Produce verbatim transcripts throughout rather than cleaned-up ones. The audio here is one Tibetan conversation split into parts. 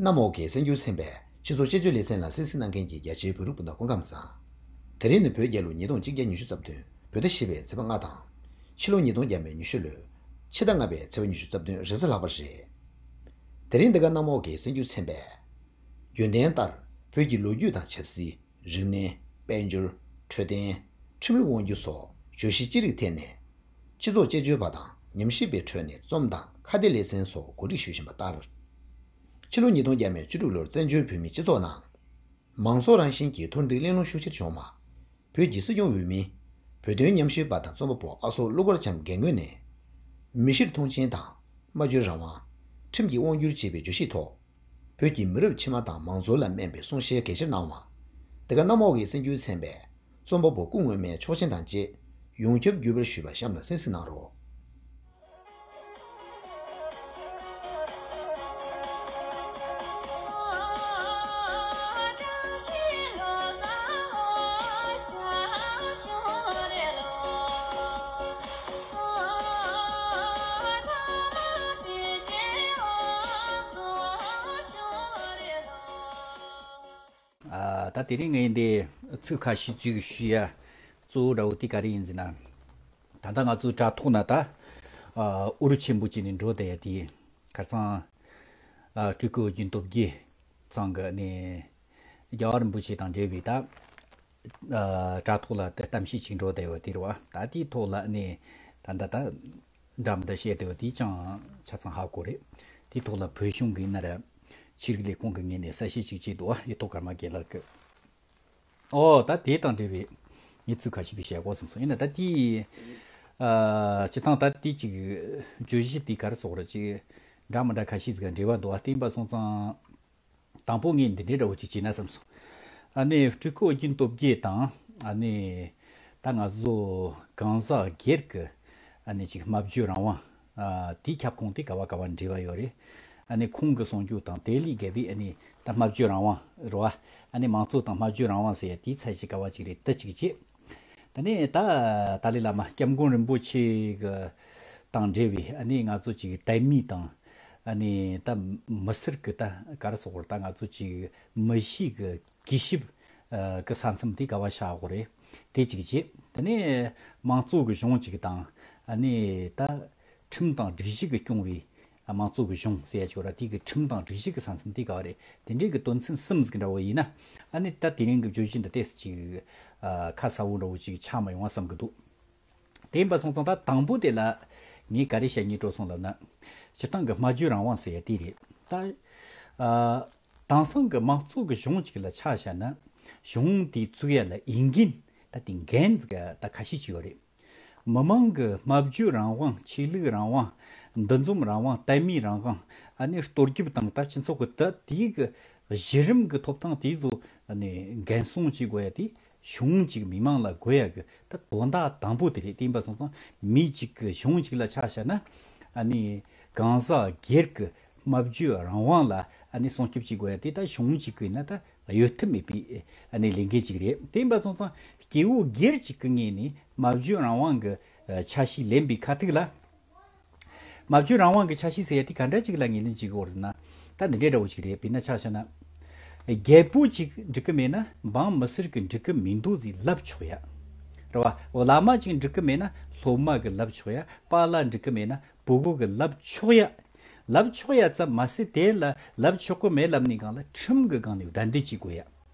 གནམ་འོག་གི་གསར་འགྱུར་ཚན་པའི་སྤྱི་ཚོགས་དཔྱད་བརྗོད་ལེ་ཚན་ལ་གསན་གཟིགས་གནང་མཁན་གྱི་རྒྱ་ཆེའི་བོད་རིགས་སྤུན་ཟླ་སྐུ་ཁམས་བཟང་། དེ་རིང་ནི་བོད་རྒྱལ་ལོ་ཉིས་སྟོང་གཅིག་བརྒྱ་ཉི་ཤུ་རྩ་བདུན་བོད་ཟླ་བཞི་པའི་ཚེས་པ་ལྔ་དང་། ཕྱི་ལོ་ཉིས་སྟོང་བརྒྱ་མེད་ཉི་ཤུ་ལོའི་ཕྱི་ཟླ་ལྔ་པའི་ཚེས་པ་ཉི་ཤུ་རྩ་བདུན་རེས་གཟའ་ལྷག་པ་རེད། དེ་རིང་འདི་ག་གནམ་འོག་གི་གསར་འགྱུར་ཚན་པས། རྒྱུན་ལྡན་ལྟར་བོད་ཀྱི་ལོ་རྒྱུས་དང་ཆབ་སྲིད། རིག་གནས། དཔལ་འབྱོར། འཕྲོད་བསྟེན། ཁྲིམས་ལུགས་དབང་སྒྱུར་སོགས་བརྗོད་གཞི་ཅི་རིགས་ཐད་ནས། སྤྱི་ཚོགས་དཔྱད་བརྗོད་པ་དང་ཉམས་ཞིབ་པའི་ཁྲོད་ནས་རྩོམ་དང་ཁ་བརྡའི་ལེ་ཚན་སོགས་གོ་སྒྲིག་ཞུ་བཞིན་པ་ལྟར། ཕྱི་ལོ་ཉིས་སྟོང་བརྒྱ་མེད་བཅུ་དྲུག་ལོར་བཙན་བྱོལ་བོད་མིའི་སྤྱི་ཚོགས་ནང་། མང་ཚོགས་རང་བཞིན་གྱི་འཐོར་འདུ་གླེང་སློང་ཤུགས་ཆེར་བྱུང་བ། བོད་ཀྱི་སྲིད་སྐྱོང་འོས་མི། བོད་དོན་ཉམས་ཞིབ་པ་དང་རྩོམ་པ་པོ་ཨ་སོག་ཀླུ་མཁར་བྱམས་སྒེར་ངོས་ནས། མི་གཤིས་མཐོང་ཆེན་དང་། སྨྲ་བརྗོད་རང་དབང་། ཁྲིམས་ཀྱིས་དབང་བསྒྱུར་བྱེད་པའི་བརྗོད་གཞིའི་ཐོག་བོད་ཀྱི་མི་རབས་ཕྱི་མ་དང་མང་ཚོགས་ལ་སྨན་པའི་གསུང་བཤད་གལ་ཆེར་གནང་བ། འདི་ག་གནམ་འོག་གི་གསར་འགྱུར་ཚན་པས། རྩོམ་པ་པོ་སྐུ་ངོ་མའི་ཆོག་མཆན་དང་བཅས། ཡོངས་ཁྱབ་བརྒྱུད་སྤེལ་ཞུས་པ་གཤམ་ལ་གསན་གཟིགས་གནང་རོགས། ཨ། ད་དེ་རིང་ངས་འདི་ཚིག་ཁ་ཤས་ཅིག་ཞུ་ཡ། གཙོ་བོ་འདྲ་བོ་དེ་ག་རེ་ཡིན་ཟེར་ན། ད་ལྟ་ང་ཚོའི་དྲ་ཐོག་ན་ད། ཨ། ཨུ་རུ་ཆེན་པོ་ཅིག་ནས་འགྲོ་བསྡད་ཡ་དེ། ཁ་སང་། ཨ། སྤྲུལ་སྐུ་ཨོ་རྒྱན་སྟོབས་རྒྱལ་ཚང་གི་ནས། རྒྱལ་བ་རིན་པོ་ཆེ་དང་འབྲེལ་བའི་ད། ཨ། དྲ་ཐོག་ལ་ད་གཏམ་བཤད་ཅིག་འགྲོ་བསྡད་ཡོད་དེ་རེད་བ། ད་དེའི་ཐོག་ལ་ནས་ད་ལྟ་ད་འདྲ་མི་འདྲ་བཤད་བསྡད་ཡོད་དེ་ཅང་ཆ་ཚང་ཧ་གོ་རེད། དེའི་ཐོག་ལ་བོད་གཞུང་གི་ན་ར་ཆོས་རིག་ལས་ཁུངས་ཀྱི་ངོས་ནས་གསལ་བཤད་ཅིག་བྱས་འདུག་བ། ཡེ་ཐོག་ཀརྨ་རྒན་ལགས་ཀྱིས། ཨོ། ད་དེ་དང་འབྲེལ་བའི་ངས་ཚིག་ཁ་ཤས་ཅིག་བཤད་དགོས་བསམ་སོང་། ཡིན་ན་ད་དེའི། ཨ། སྤྱིར་བཏང་ད་དེ་ཅིག་བརྗོད་གཞི་དེ་ག་རེ་ཟེར་དགོས་རེད། ཅིག་འདྲ་མི་འདྲ་ཁ་ཤས་ཅིག་འབྲེལ་བ་འདུག་བ། བསྟན་པ་སོང་ཙང་། དང་པོ་ངས་འདི་འདྲའི་འདྲ་བོ་ཅིག་བྱས་ན་བསམ་སོང་། ཨ་ནི་སྤྲུལ་སྐུ་ཨོ་རྒྱན་སྟོབས་རྒྱལ་དང་། ཨ་ནི་ད་ང་ཚོ་གང་ཟག་སྒེར་གྱི་ཨ་ནི་ཅིག་སྨྲ་བརྗོད་རང་དབང་། ཨ། དེའི་ཁྱབ་ཁོངས་དེ་ག་བ་ག་བ་འབྲེལ་བ་ཡོད་རེད། ཨ་ནི་ཁོང་གི་གསུང་རྒྱུ་དང་དེ་ལས་བརྒལ་བའི་ཨ་ནི་ད་སྨྲ་བརྗོད་རང་དབང་རེད་བ། ཨ་ནི་མང་གཙོ་དང་སྨྲ་བརྗོད་རང་དབང་ཟེར་ཡ་དེའི་ཚད་གཞི་ག་བ་ཅིག་རེད། དེ་གཅིག་བྱས། ད་ནི་ད་ཏཱ་ལའི་བླ་མ་སྐྱབས་མགོན་རིན་པོ་ཆེ་གི་དང་འབྲེལ་བའི་ཨ་ནི་ང་ཚོ་ཅིག་དད་མོས་དང་། ཨ་ནི་ད་མི་སེར་གི་ད་ག་རེ་ཟེར་དགོས་རེད། ད་ང་ཚོ་ཅིག་མི་གཤིས་གི་གུས་ཞབས་ཨ་གི་ས་མཚམས་དེ་ག་བ་བཞག་དགོས་རེད། དེ་གཅིག་བྱས། དེ་ནས་མང་གཙོ་གི་གཞུང་གཅིག་དང་། ཨ་ནི་ད་ཁྲིམས་དང་སྒྲིག་གཞི་གིས་སྐྱོང་བའི་མང་གཙོ་གི་གཞུང་ཟེར་ཡ་ཅིག་ཡོད་ར། དེ་གི་ཁྲིམས་དང་སྒྲིག་གཞི་གི་ས་མཚམས་དེ་ག་བ་རེད། དེ་འདྲའི་གི་དོན་ཚན་གསུམ་ཟིག་འདྲ་བོ་ཡིན་ན། ཨ་ནི་ད་དེ་རིང་གི་བརྗོད་གཞི་འདི་ཏོག་ཙམ་ཅིག་ཨ་ཁ་གསལ་བོ་འདྲ་བོ་ཅིག་ཆགས་མ་ཡོང་བ་བསམ་གི་འདུག་དེ་ཡིན་པ་སོང་ཙང་ད་དང་པོ་དེ་ལ་ངས་ག་རེ་བཤད་སྙིང་བྲོ་སོང་ལབ་ན། སྤྱིར་བཏང་གི་སྨྲ་བརྗོད་རང་དབང་ཟེར་ཡ་དེ་རེད། ད་ཨ་དེང་སང་གི་མང་གཙོ་གི་གཞུང་གཅིག་ལ་ཆ་བཞག་ན། གཞུང་དེ་བཙུགས་ཡ་ལ་འོས་འགན་ད་དེ་འགན་ད་ཁ་ཤས་ཅིག་ཡོད་རེད། མི་མང་གི་སྨྲ་བརྗོད་རང་དབང་། ཆོས་ལུགས་རང་དབང་། འདུ་འཛོམས་རང་དབང་། དད་མོས་རང་དབང་། ཨ་ནི་གཏོར་རྒོལ་དང་ད་སྤྱི་ཚོགས་ཀྱི་ད་དེའི་གི་གཞི་རིམ་གྱི་ཐོབ་ཐང་དེ་ཚོ་ཨ་ནི་འགན་སྲུང་བྱེད་དགོས་ཡ་དེ་གཞུང་གཅིག་མི་མང་ལ་དགོས་ཡ་གི་ད་དོན་དག་དང་པོ་དེ་རེད། དེ་ཡིན་པ་སོང་ཙང་མི་གཅིག་གི་གཞུང་གཅིག་ལ་ཆ་བཞག་ན། ཨ་ནི་གང་ཟག་སྒེར་གྱི་སྨྲ་བརྗོད་རང་དབང་ལ་ཨ་ནི་སྲུང་སྐྱོབ་བྱེད་དགོས་ཡ་དེ་ད་གཞུང་གཅིག་གི་ཡིན་ན་ད་གཡོལ་ཐབས་མེད་པའི་ཨ་ནི་ལས་འགན་ཅིག་རེད། དེ་ཡིན་པ་སོང་ཙང་སྐྱེ་བོ་སྒེར་གཅིག་གི་ངོས་ནས་སྨྲ་བརྗོད་རང་དབང་གི་ཆ་ཤས་ལེན་པའི་ཁ་ཐུག་ལ། སྨྲ་བརྗོད་རང་དབང་གི་ཆ་ཤས་ཟེར་ཡ་དེ་ག་འདྲ་ཅིག་ལ་ངོས་ལེན་བྱེད་དགོས་རེད་ཟེར་ན། ད་འདི་འདྲའི་འདྲ་བོ་ཅིག་རེད། དཔེར་ན་ཆ་བཞག་ན། རྒྱལ་པོ་ཅིག་འགྲིག་གི་མེད་ན་འབངས་མི་སེར་གྱི་འགྲིག་གི་མི་འདུག་ཟེར་ལབ་ཆོག་ཡ། རེད་བ། བླ་མ་ཅིག་འགྲིག་གི་མེད་ན་སློབ་མ་གི་ལབ་ཆོག་ཡ། པཱ་ལགས་འགྲིག་གི་མེད་ན་བུ་གུ་གི་ལབ་ཆོག་ཡ། ལབ་ཆོག་ཡ་ཙམ་མ་ཟད་དེ་ལ་ལབ་ཆོག་གི་མེད་ལབ་ནས་སྒང་ལ་ཁྲིམས་ཀྱི་སྒང་ནས་བདའ་འདེད་བྱེད་དགོས་ཡ། རེད་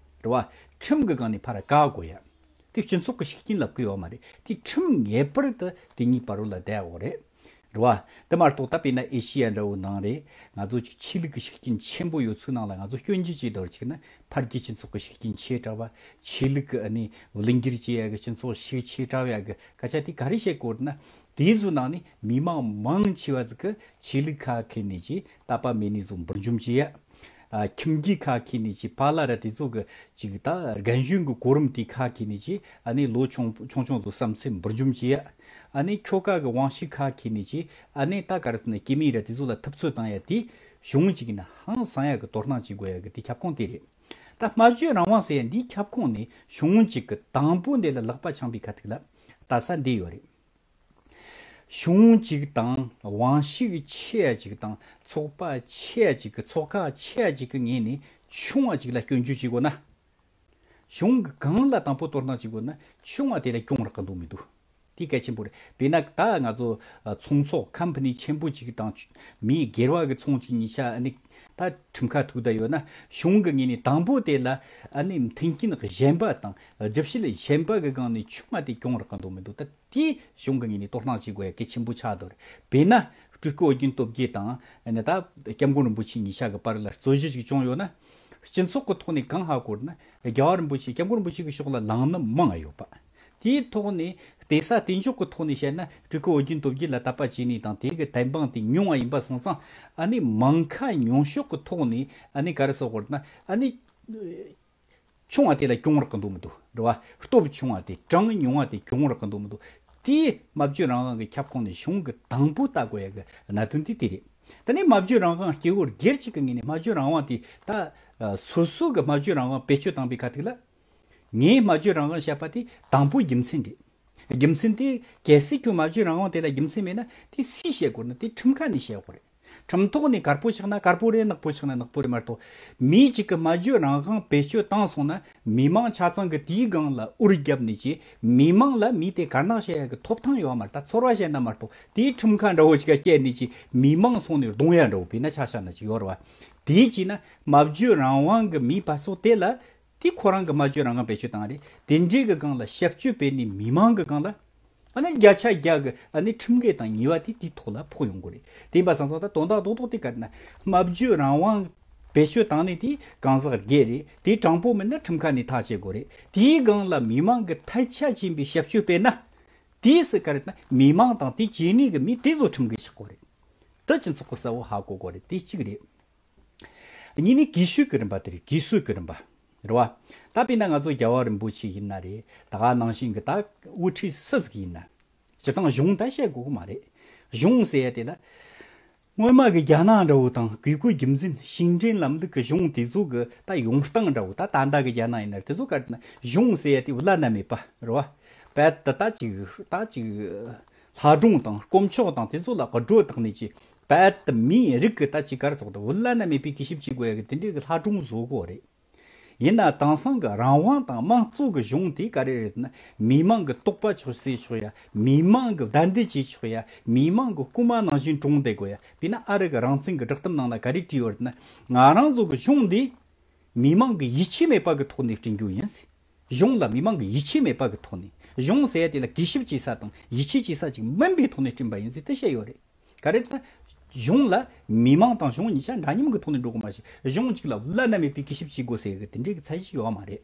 བ། ཁྲིམས་ཀྱི་སྒང་ནས་ཕར་བཀག་དགོས་ཡ། དེ་སྤྱི་ཚོགས་ཀྱི་ཤུགས་རྐྱེན་ལབ་ཀྱི་ཡོད་མ་རེད། དེ་ཁྲིམས་ངེས་པར་དུ་དེ་གཉིས་བར་རོ་ལ་བསྡད་ཡོད་རེད། རེད་བ། དེ་མ་གཏོགས་ད་དཔེར་ན་ཨེ་ཤི་ཡ་འདྲ་བོ་ནང་རེད། ང་ཚོ་ཅིག་ཆོས་ལུགས་ཀྱི་ཤུགས་རྐྱེན་ཆེན་པོ་ཡོད་ཚུལ་ནང་ལ་ང་ཚོ་སྐྱོན་བརྗོད་བྱེད་དོར་ཅིག་ན་ཕར་རྒྱུད་སྤྱི་ཚོགས་ཀྱི་ཤུགས་རྐྱེན་ཆེ་དྲགས་པ། ཆོས་ལུགས་ཀྱི་ཨ་ནི་བླུན་འགྱུར་བྱེད་ཡ་གི་སྤྱི་ཚོགས་ཤུགས་ཆེ་དྲགས་ཡ་གི་སྐད་ཆ་དེ་ག་རེ་བཤད་དགོས་ན། དེའི་ཚོ་ནང་ནས་མི་མང་མང་ཆེ་བ་ཟིག་གི་ཆོས་ལུགས་ཁ་འཁྱེར་ནས་ཅིག་དད་པ་མེད་ནས་བཟུང་འབུར་འཇོམས་བྱེད་ཡ། ཨ། ཁྱིམ་རྒྱུད་ཁ་འཁྱེར་ནས་ཅིག་པཱ་ལགས་ར་དེ་ཚོ་གི་ཅིག་ད་རྒན་གཞོན་གྱི་གོ་རིམ་དེ་ཁ་འཁྱེར་ནས་ཅིག་ཨ་ནི་ལོ་ཆུང་ཆུང་ཆུང་ཚོ་བསམ་ཚུལ་འབུར་འཇོམས་བྱེད་ཡ། ཨ་ནི་ཁྱོ་ག་གི་དབང་ཤུགས་ཁ་འཁྱེར་ནས་ཅིག་ཨ་ནི་ད་ག་རེ་ཟེར་ན་སྐྱེ་དམན་ར་དེ་ཚོ་ལ་ཐུབ་ཚོད་བཏང་ཡ་དེ་གཞུང་གཅིག་ཡིན་ན་ཧང་སང་ཡ་གི་དོ་སྣང་བྱེད་དགོས་ཡ་གི་དེ་ཁྱབ་ཁོངས་དེ་རེད། ད་སྨྲ་བརྗོད་རང་དབང་ཟེར་ཡ་འདིའི་ཁྱབ་ཁོངས་ནས་གཞུང་གཅིག་གི་དང་པོ་འདི་ལ་ལག་པ་འཆང་པའི་ཁ་ཐུག་ལ་ལྟ་ས་འདི་ཡོད་རེད། གཞུང་གཅིག་དང་དབང་ཤུགས་ཆེ་ཡ་གཅིག་དང་ཚོགས་པ་ཆེ་ཡ་གཅིག་གི་ཚོགས་ཁག་ཆེ་ཡ་གཅིག་གི་ངོས་ནས་ཆུང་བ་གཅིག་ལ་སྐྱོན་བརྗོད་བྱེད་དགོས་ན། གཞུང་གི་གང་ལ་དང་པོ་དོ་སྣང་བྱེད་དགོས་ན་ཆུང་བ་དེ་ལ་སྐྱོན་རག་གི་འདུག་མི་འདུག་དེ་གལ་ཆེན་པོ་རེད། དཔེར་ན་ད་ང་ཚོ་ཚོང་ཚོགས་ཁམ་ཕ་ནི་ཆེན་པོ་གཅིག་དང་མིའི་སྒེར་བ་གི་ཚོང་གཅིག་གཉིས་ཆ་ནི་ད་ཁྲིམས་ཁ་ཐུག་བསྡད་ཡོད་ན་གཞུང་གི་ངོས་ནས་དང་པོ་དེ་ལ་ཨ་ནི་མཐུན་རྐྱེན་གཞན་པ་དང་སྒྲུབ་བྱེད་གཞན་པ་གི་སྒང་ནས་ཆུང་བ་དེ་སྐྱོན་རག་གི་འདུག་མི་འདུག་ད་དེ་གཞུང་གི་ངོས་ནས་དོ་སྣང་བྱེད་དགོས་ཡ་གལ་ཆེན་པོ་ཆགས་འདུག་རེད། དཔེར་ན་སྤྲུལ་སྐུ་ཨོ་རྒྱན་སྟོབས་རྒྱས་དང་ཨ་ནི་ད་སྐྱབས་མགོན་རིན་པོ་ཆེ་གཉིས་ཆ་གི་བར་ལ་རྩོད་གཞི་ཞིག་བྱུང་ཡོད་ན། སྤྱི་ཚོགས་ཀྱི་ཐོག་ནས་གང་ཧ་གོ་ན་རྒྱལ་བ་རིན་པོ་ཆེ་སྐྱབས་མགོན་རིན་པོ་ཆེ་གི་ཕྱོགས་ལ་ལངས་ནི་མང་ཡོད་པ། དེའི་ཐོག་ནས་བལྟས་ས་བལྟས་འཇོག་གི་ཐོག་ནས་བཤད་ན་སྤྲུལ་སྐུ་ཨོ་རྒྱན་སྟོབས་རྒྱས་ལ་དད་པ་བྱས་ནས་དང་དེ་གི་བསྟན་པ་དེ་མྱོང་བ་ཡིན་པ་སོང་ཙང་ཨ་ནི་མང་ཁ་ཉུང་ཤོས་ཀྱི་ཐོག་ནས་ཨ་ནི་ག་རེ་ཟེར་དགོས་ན་ཨ་ནི། ཆུང་བ་དེ་ལ་གྱོང་རག་གི་འདུག་མི་འདུག་རེད་བ། སྟོབས་ཆུང་བ་དེ་གྲངས་ཉུང་བ་དེ་གྱོང་རག་གི་འདུག་མི་འདུག་དེའི་སྨྲ་བརྗོད་རང་དབང་གི་ཁྱབ་ཁོངས་ནས་གཞུང་གི་དང་པོ་ལྟ་དགོས་ཡ་གི་གནད་དོན་དེ་དེ་རེད། ད་ནི་སྨྲ་བརྗོད་རང་དབང་སྐྱེ་བོ་སྒེར་གཅིག་གི་ངོས་ནས་སྨྲ་བརྗོད་རང་དབང་དེ་ད་སོ་སོ་གི་སྨྲ་བརྗོད་རང་དབང་བེད་སྤྱོད་བཏང་པའི་ཁ་ཐུག་ལ། ངས་སྨྲ་བརྗོད་རང་དབང་བཤད་པ་དེ་དང་པོ་རྒྱུ་མཚན་རེད། རྒྱུ་མཚན་དེ་གལ་སྲིད་ཁྱོད་སྨྲ་བརྗོད་རང་དབང་དེ་ལ་རྒྱུ་མཚན་མེད་ན་དེ་སུས་བཤད་དགོས་ན་དེ་ཁྲིམས་ཁང་ནས་བཤད་དགོས་རེད། ཁྲིམས་ཐོག་ནས་དཀར་པོ་ཆགས་ན་དཀར་པོ་རེད། ནག་པོ་ཆགས་ན་ནག་པོ་རེད་མ་གཏོགས། མི་གཅིག་གི་སྨྲ་བརྗོད་རང་དབང་བེད་སྤྱོད་བཏང་སོང་ན་མི་མང་ཆ་ཚང་གི་དེའི་སྒང་ལ་འུར་བརྒྱབ་ནས་ཀྱི་མི་མང་ལ་མི་དེ་དཀར་ནག་བཤད་ཡ་གི་ཐོབ་ཐང་ཡོད་མ་རེད། ད་ཚོར་བ་བཤད་ན་མ་གཏོགས་དེའི་ཁྲིམས་ཁང་འདྲ་བོ་ཅིག་ག་བསྐྱལ་ནས་ཀྱི་མི་མང་སོང་ནས་རྡུང་ཡ་འདྲ་བོ་བྱས་ན་ཆ་བཞག་ན་ཅིག་ཡོད་རེད་བ། དེའི་ཅིག་ན་སྨྲ་བརྗོད་རང་དབང་གི་མིའི་བར་སོགས་དེ་ལ། དེ་ཁོ་རང་གི་སྨྲ་བརྗོད་རང་དབང་བེད་སྤྱོད་བཏང་རེད། དེ་འདྲའི་གི་སྒང་ལ་ཞབས་ཞུ་བྱས་ནས་མི་མང་གི་སྒང་ལ། ཨ་ནི་བརྒྱ་ཆ་བརྒྱ་གི་ཨ་ནི་ཁྲིམས་འགལ་དང་ཉེས་པ་དེ་དེའི་ཐོག་ལ་ཕོག་ཡོང་གི་རེད། དེ་ཡིན་པ་སོང་ཙང་ད་དོན་དག་རྡོག་རྡོག་དེ་ག་རེ་ན་སྨྲ་བརྗོད་རང་དབང་བེད་སྤྱོད་བཏང་ནས་དེ་གང་ཟག་སྒེར་རེད། དེ་དྲང་པོ་མིན་ན་ཁྲིམས་ཁང་ནས་ཐག་བཅད་དགོས་རེད། དེའི་སྒང་ལ་མི་མང་གི་ཐལ་ཆ་ཅན་པའི་ཞབས་ཞུ་བྱས་ན། དེའི་སྲིད་ག་རེ་ན་མི་མང་དང་དེ་བྱས་ནས་གི་མི་དེ་ཚོ་ཁྲིམས་འགལ་ཆགས་དགོས་རེད། ད་སྤྱི་ཚོགས་ཀྱི་གསལ་བོ་ཧ་གོ་དགོས་རེད། དེ་གཅིག་རེད། གཉིས་ནི་གུས་ཞབས་ཀྱི་རིམ་པ་དེ་རེད། གུས་ཞབས་ཀྱི་རིམ་པ། རེད་བ། ད་དཔེར་ན་ང་ཚོ་རྒྱལ་བ་རིན་པོ་ཆེ་ཡིན་ན་རེད། ད་ག་ནང་བཞིན་གྱི་ད་དབུ་ཁྲིད་སུ་ཟིག་ཡིན་ན། སྤྱིར་བཏང་གཞུང་ད་བཤད་དགོས་ཀྱི་མ་རེད། གཞུང་ཟེར་ཡ་དེ་ལ། སྔོན་མ་གི་རྒྱ་ནག་འདྲ་བོ་དང་གུས་བཀུར་རྒྱུན་འཛིན་ཤིང་འབྲས་ལམ་ལུགས་ཀྱི་གཞུང་དེ་ཚོ་གི་ད་ཡོང་སྟངས་འདྲ་བོ། ད་ད་ལྟ་གི་རྒྱ་ནག་ཡིན་ན་རེད། དེ་ཚོ་ག་རེ་ན་གཞུང་ཟེར་ཡ་དེ་བླ་ན་མེད་པ་རེད་བ། རྦད་དེ་ད་ཅིག་ད་ཅིག་ལྷ་སྒྲུང་དང་དཀོན་མཆོག་དང་དེ་ཚོ་ལ་སྒྲོ་བཏགས་ནས་ཅིག་རྦད་དེ་མིའི་རིགས་ཀྱི་ད་ཅིག་ག་རེ་ཟེར་དགོས་རེད། བླ་ན་མེད་པའི་གུས་ཞབས་བྱེད་དགོས་ཡ་གི་དེ་འདྲའི་གི་ལྷ་སྒྲུང་བཟོ་གི་ཡོད་རེད། ཡིན་ན་དེང་སང་གི་རང་དབང་དང་དམངས་གཙོ་གི་གཞུང་དེ་ག་རེ་རེད་ན། མི་མང་གི་དོགས་པ་ཆོག་སེལ་ཆོག་ཡ། མི་མང་གི་བདའ་འདེད་བྱེད་ཆོག་ཡ། མི་མང་གི་རྐུན་མ་ནང་བཞིན་གྲོངས་བསྡད་དགོས་ཡ། དཔེར་ན་ཨ་རི་གི་རང་བཙན་གི་བསྒྲགས་གཏམ་ནང་ལ་ག་རེ་བྲིས་ཡོད་རེད་ན། ང་རང་ཚོ་གི་གཞུང་འདི་མི་མང་གི་ཡིད་ཆེས་མེད་པ་གི་ཐོག་ནས་བསྐྲུན་རྒྱུ་ཡིན། གཞུང་ལ་མི་མང་གི་ཡིད་ཆེས་མེད་པ་གི་ཐོག་ནས། གཞུང་ཟེར་ཡ་དེ་ལ་གུས་ཞབས་བྱེད་ས་དང་ཡིད་ཆེས་བྱེད་ས་ཅིག་མིན་པའི་ཐོག་ནས་བསྐྲུན་པ་ཡིན་ཟེར་དེ་བཤད་ཡོད་རེད། ག་རེ་ད། གཞུང་ལ་མི་མང་དང་གཞུང་གཉིས་ཆ་འདྲ་མཉམ་གྱི་ཐོག་ནས་འགྲོ་དགོས་མ་གཞི་གཞུང་གཅིག་ལ་བླ་ན་མེད་པའི་གུས་ཞབས་བྱེད་དགོས་ཟེར་གི་དེ་འདྲའི་གི་ཚད་གཞི་ཡོད་མ་རེད།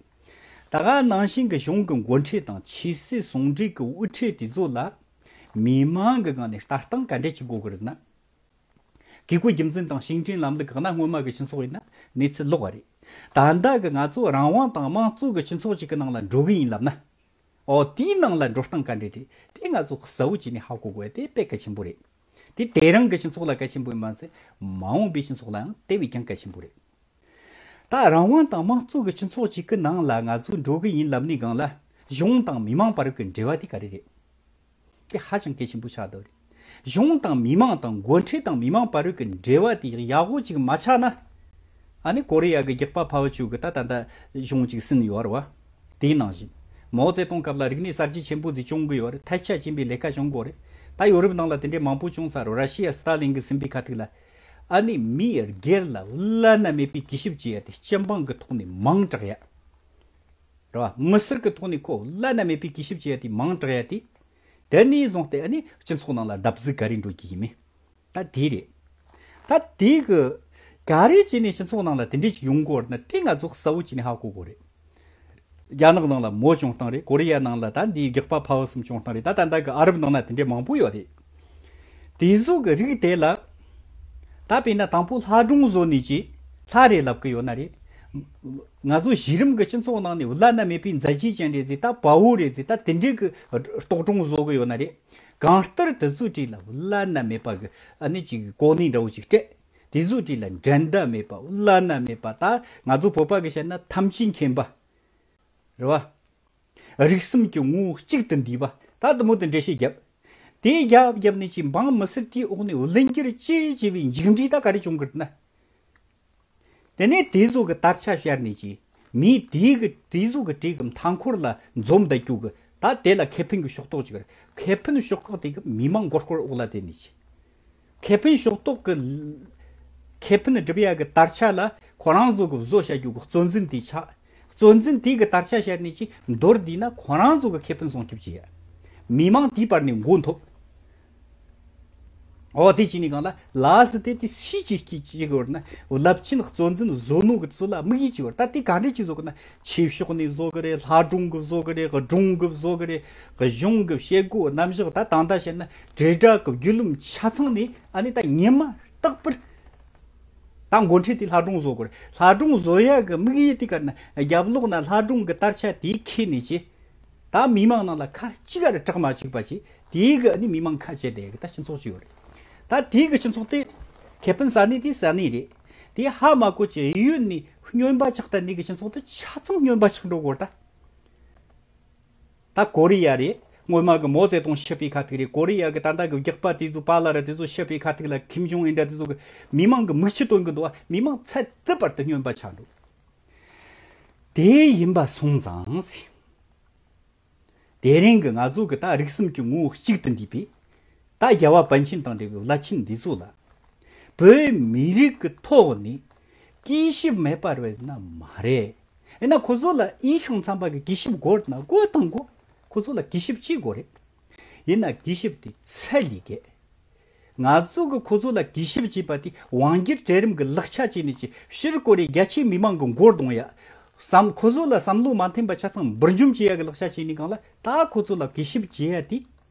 ད་ག་ནང་བཞིན་གྱི་གཞུང་གི་འགོ་ཁྲིད་དང་ཆོས་སྲིད་ཟུང་འབྲེལ་གྱི་དབུ་ཁྲིད་དེ་ཚོ་ལ་མི་མང་གི་སྒང་ནས་ལྟ་སྟངས་ག་འདྲ་ཅིག་དགོས་གི་རེད་ན། གུས་བཀུར་རྒྱུན་འཛིན་དང་ཤིང་འབྲས་ལམ་ལུགས་གང་ན་སྔོན་མ་གི་སྤྱི་ཚོགས་ཡིན་ན་གནས་ཚུལ་ལོག་པ་རེད། ད་ལྟ་གི་ང་ཚོ་རང་དབང་དང་དམངས་གཙོ་གི་སྤྱི་ཚོགས་ཅིག་གི་ནང་ལ་འགྲོ་གི་ཡིན་ལབ་ན། ཨོ་དེའི་ནང་ལ་འགྲོ་སྟངས་ག་འདྲ་རེད་དེ་ང་ཚོ་གསལ་བོ་བྱས་ནས་ཧ་གོ་དགོས་དེ་དཔེ་གལ་ཆེན་པོ་རེད། དེ་དེ་རིང་གི་སྤྱི་ཚོགས་ལ་གལ་ཆེན་པོ་ཡིན་མ་ཟད་མ་འོངས་པའི་སྤྱི་ཚོགས་ལའང་དེ་བས་ཀྱང་གལ་ཆེན་པོ་རེད། ད་རང་དབང་དང་དམངས་གཙོ་གི་སྤྱི་ཚོགས་ཅིག་གི་ནང་ལ་ང་ཚོ་འགྲོ་གི་ཡིན་ལབ་ནས་སྒང་ལ་གཞུང་དང་མི་མང་བར་གྱི་འབྲེལ་བ་དེ་ག་རེ་རེད། དེ་ཧ་ཅང་གལ་ཆེན་པོ་ཆགས་འདུག་རེད། གཞུང་དང་མི་མང་དང་འགོ་ཁྲིད་དང་མི་མང་བར་གྱི་འབྲེལ་བ་དེ་ཡག་པོ་ཅིག་མ་ཆགས་ན། ཨ་ནི་ཀོ་རི་ཡ་གི་རྒྱགས་པ་ཕ་བུ་ཆུ་གི་ད་ད་ལྟ་གཞུང་ཅིག་ཟིན་ཡོད་རེད་བ། དེའི་ནང་བཞིན། མའོ་ཙེ་ཏུང་སྐབས་ལ་རིག་གནས་གསར་བརྗེ་ཆེན་པོ་ཟིག་བྱུང་གི་ཡོད་རེད། ཐལ་ཆ་ཅན་པའི་ལས་ཀ་བྱུང་གི་ཡོད་རེད། ད་ཡོ་རོབ་ནང་ལ་དེ་འདྲའི་མང་པོ་བྱུང་ཚར་རེད། ར་ཤི་ཡ་སི་ཏཱ་ལིན་གི་ཟིན་པའི་ཁ་ཐུག་ལ། ཨ་ནི་མིའི་སྒེར་ལ་བླ་ན་མེད་པའི་གུས་ཞབས་བྱེད་ཡ་དེ་སྤྱི་འབངས་གི་ཐོག་ནས་མང་དྲགས་ཡ། རེད་བ། མི་སེར་གི་ཐོག་ནས་ཁོ་བླ་ན་མེད་པའི་གུས་ཞབས་བྱེད་ཡ་དེ་མང་དྲགས་ཡ་དེ། དེ་ནས་བཟུང་སྟེ་ཨ་ནི་སྤྱི་ཚོགས་ནང་ལ་བརྡབ་གསིག་ག་རེ་འགྲོ་གི་ཡིན་མིན། ད་དེ་རེད། ད་དེ་གི་ག་རེ་བྱས་ནས་སྤྱི་ཚོགས་ནང་ལ་དེ་འདྲས་ཅིག་ཡོང་གི་ཡོད་རེད་ན་དེ་ང་ཚོ་གསལ་བོ་བྱས་ནས་ཧ་གོ་དགོས་རེད། རྒྱ་ནག་ནང་ལ་མའོ་བྱུང་སྟངས་རེད། ཀོ་རི་ཡ་ནང་ལ་ད་འདིའི་རྒྱགས་པ་ཕ་བུ་གསུམ་བྱུང་སྟངས་རེད། ད་ད་ལྟ་གི་ཨ་རབ་ནང་ན་དེ་འདྲས་མང་པོ་ཡོད་རེད། དེ་ཚོ་གི་རིགས་དེ་ལ། ད་དཔེར་ན་དང་པོ་ལྷ་སྒྲུང་བཟོ་ནས་ཀྱི་ལྷ་རེད་ལབ་གི་ཡོད་ན་རེད། ང་ཚོ་གཞི་རིམ་གྱི་སྤྱི་ཚོགས་ནང་ནས་བླ་ན་མེད་པའི་མཛད་རྗེས་ཅན་རེད་ཟེར། ད་དཔའ་བོ་རེད་ཟེར། ད་དེ་འདྲའི་གི་རྟོག་སྒྲུང་བཟོ་གི་ཡོད་ན་རེད། གང་ལྟར་དེ་ཚོའི་གྲས་ལ་བླ་ན་མེད་པ་གི་ཨ་ནི་ཅིག་གོ་གནས་འདྲ་བོ་ཅིག་སྤྲད། དེ་ཚོའི་གྲས་ལ་འགྲན་ཟླ་མེད་པ། བླ་ན་མེད་པ། ད་ང་ཚོ་བོད་པ་གི་བཤད་ན་ཐམས་ཅད་མཁྱེན་པ། རེད་བ། རིགས་གསུམ་གྱི་ངོ་བོ་གཅིག་ཏུ་འདུས་པ། ད་དེ་མོ་དེ་འགྲེལ་བཤད་བརྒྱབ། དེ་རྒྱབ་རྒྱབ་ནས་ཅིག་འབངས་མི་སེར་དེའི་འོག་ནས་བླུན་འགྱུར་ཅི་བྱས་པའི་མཇུག་འབྲས་ད་ག་རེ་བྱུང་གི་རེད་ན། དེ་ནས་དེ་ཚོ་གི་དར་ཆ་ཕྱར་ནས་ཅིག་མི་དེ་གི་དེ་ཚོ་གི་གྲས་གི་མཐའ་འཁོར་ལ་འཛོམས་བསྡད་རྒྱུ་གི་ད་དེ་ལ་ཁེ་ཕན་གི་ཕྱོགས་གཏོགས་ཅིག་རེད། ཁེ་ཕན་ཕྱོགས་གཏོགས་དེ་གི་མི་མང་མགོ་སྐོར་འོག་ལ་བསྡད་ནས་ཅིག་ཁེ་ཕན་ཕྱོགས་གཏོགས་ཀྱི་ཁེ་ཕན་སྒྲུབ་ཡ་གི་དར་ཆ་ལ་ཁོ་རང་ཚོ་གི་བཟོ་བྱ་རྒྱུ་གི་གཙོ་འཛིན་དེ་ཆགས། གཙོ་འཛིན་དེ་གི་དར་ཆ་བཤད་ནས་ཅིག་མདོར་བསྡུས་ན་ཁོ་རང་ཚོ་གི་ཁེ་ཕན་སྲུང་སྐྱོབ་བྱེད་ཡ། མི་མང་དེའི་བར་ནས་མགོ་འཐོམ། འོ་དེ་བྱས་ནས་གང་ལ་ལ་སི་དེ་དེ་སུས་ཅིག་སྐྱིད་ཅིག་བར་ན་རླབས་ཆེན་གཙོ་འཛིན་བཟོ་ནོ་གི་ཚོ་ལ་དམིགས་ཡུལ་ཅིག་བར་ད་དེ་ག་འདྲས་ཅིག་བཟོ་གི་ན། ཆོས་ཕྱོགས་ནས་བཟོ་གི་རེད། ལྷ་སྒྲུང་གི་བཟོ་གི་རེད། སྒྲུང་གི་བཟོ་གི་རེད། གཞུང་གི་བྱེད་སྒོ་རྣམ་གཞག་ད་ད་ལྟ་བཤད་ན་དྲིལ་བསྒྲགས་གི་བརྒྱུད་ལམ་ཆ་ཚང་ནས་ཨ་ནི་ད་ཉི་མ་རྟག་པར་ད་འགོ་ཁྲིད་དེ་ལྷ་སྒྲུང་བཟོ་དགོས་རེད། ལྷ་སྒྲུང་བཟོ་ཡ་གི་དམིགས་ཡུལ་དེ་ག་ན་རྒྱབ་ལོགས་ན་ལྷ་སྒྲུང་གི་དར་ཆ་དེ་ཁྱེར་ནས་ཅི། ད་མི་མང་ནང་ལ་ཁ་གཅིག་ག་རེ་གྲག་མ་བཅུག་པ་ཅི། དེའི་གི་ཨ་ནི་མི་མང་ཁ་བཅད་དེ་གི་ད་སྤྱི་ཚོགས་ཅིག་ཡོད་རེད། ད་དེའི་གི་སྤྱི་ཚོགས་དེ་ཁེ་ཕན་ཟ་ནི་དེ་ཟ་ནི་རེད། དེ་ཧ་མ་གོ་ཅི་གཡས་གཡོན་ནས་སྨྱོན་པ་ཆགས་ད་ནི་གི་སྤྱི་ཚོགས་དེ་ཆ་ཚང་སྨྱོན་པ་ཆགས་འགྲོ་གོ་ད། ད་ཀོ་རི་ཡ་རེད། སྔོན་མ་གི་མའོ་ཙེ་ཏུང་ཤི་པའི་ཁ་ཐུག་རེད། ཀོ་རི་ཡ་གི་ད་ལྟ་གི་རྒྱག་པ་དེ་ཚོ་པཱ་ལགས་ར་དེ་ཚོ་ཤི་པའི་ཁ་ཐུག་ལ་ཁིམ་ཇོང་ཨིན་འདྲ་དེ་ཚོ་གི་མི་མང་གི་མིག་ཆུ་བཏོན་གི་འདུག་བ། མི་མང་ཚད་དུ་བར་དུ་སྨྱོན་པ་ཆགས་འགྲོ། དེ་ཡིན་པ་སོང་ཙང་། དེ་རིང་གི་ང་ཚོ་གི་ད་རིགས་གསུམ་གྱི་ངོ་བོ་གཅིག་ཏུ་འདུས་པའི་ད་རྒྱལ་བ་པཎ་ཆེན་དང་འབྲེལ་བའི་བླ་ཆེན་འདི་ཚོ་ལ་བོད་མི་རིགས་ཀྱི་ཐོག་ནས་སྐྱེ་ཞིབ་མེད་པ་རེད་ཟེར་ན་མ་རེད། ཡིན་ན་ཁོ་ཚོ་ལ་ཡིད་ཤོང་འཚམ་པ་གི་སྐྱེ་ཞིབ་དགོས་ན་དགོས་དང་དགོས། ཁོ་ཚོ་ལ་སྐྱེ་ཞིབ་བྱེད་དགོས་རེད། ཡིན་ན་སྐྱེ་ཞིབ་དེ་ཚད་ལས་བརྒལ། ང་ཚོ་གི་ཁོ་ཚོ་ལ་སྐྱེ་ཞིབ་བྱས་པ་དེ་དབང་སྒྱུར་གྲལ་རིམ་གྱི་ལག་ཆ་བྱས་ནས་ཀྱི་ཕྱིར་ཀོ་རེ་རྒྱ་ཆེའི་མི་མང་གི་མགོ་རྡུང་ཡ། བསམ་ཁོ་ཚོ་ལ་བསམ་བློ་མ་འཐེན་པ་ཆ་ཚང་འབུར་འཇོམས་བྱེད་ཡ་གི་ལག་ཆ་བྱས་ནས་གང་ལ་ད་ཁོ་ཚོ་ལ་སྐྱེ་ཞིབ་བྱེད་ཡ་དེ་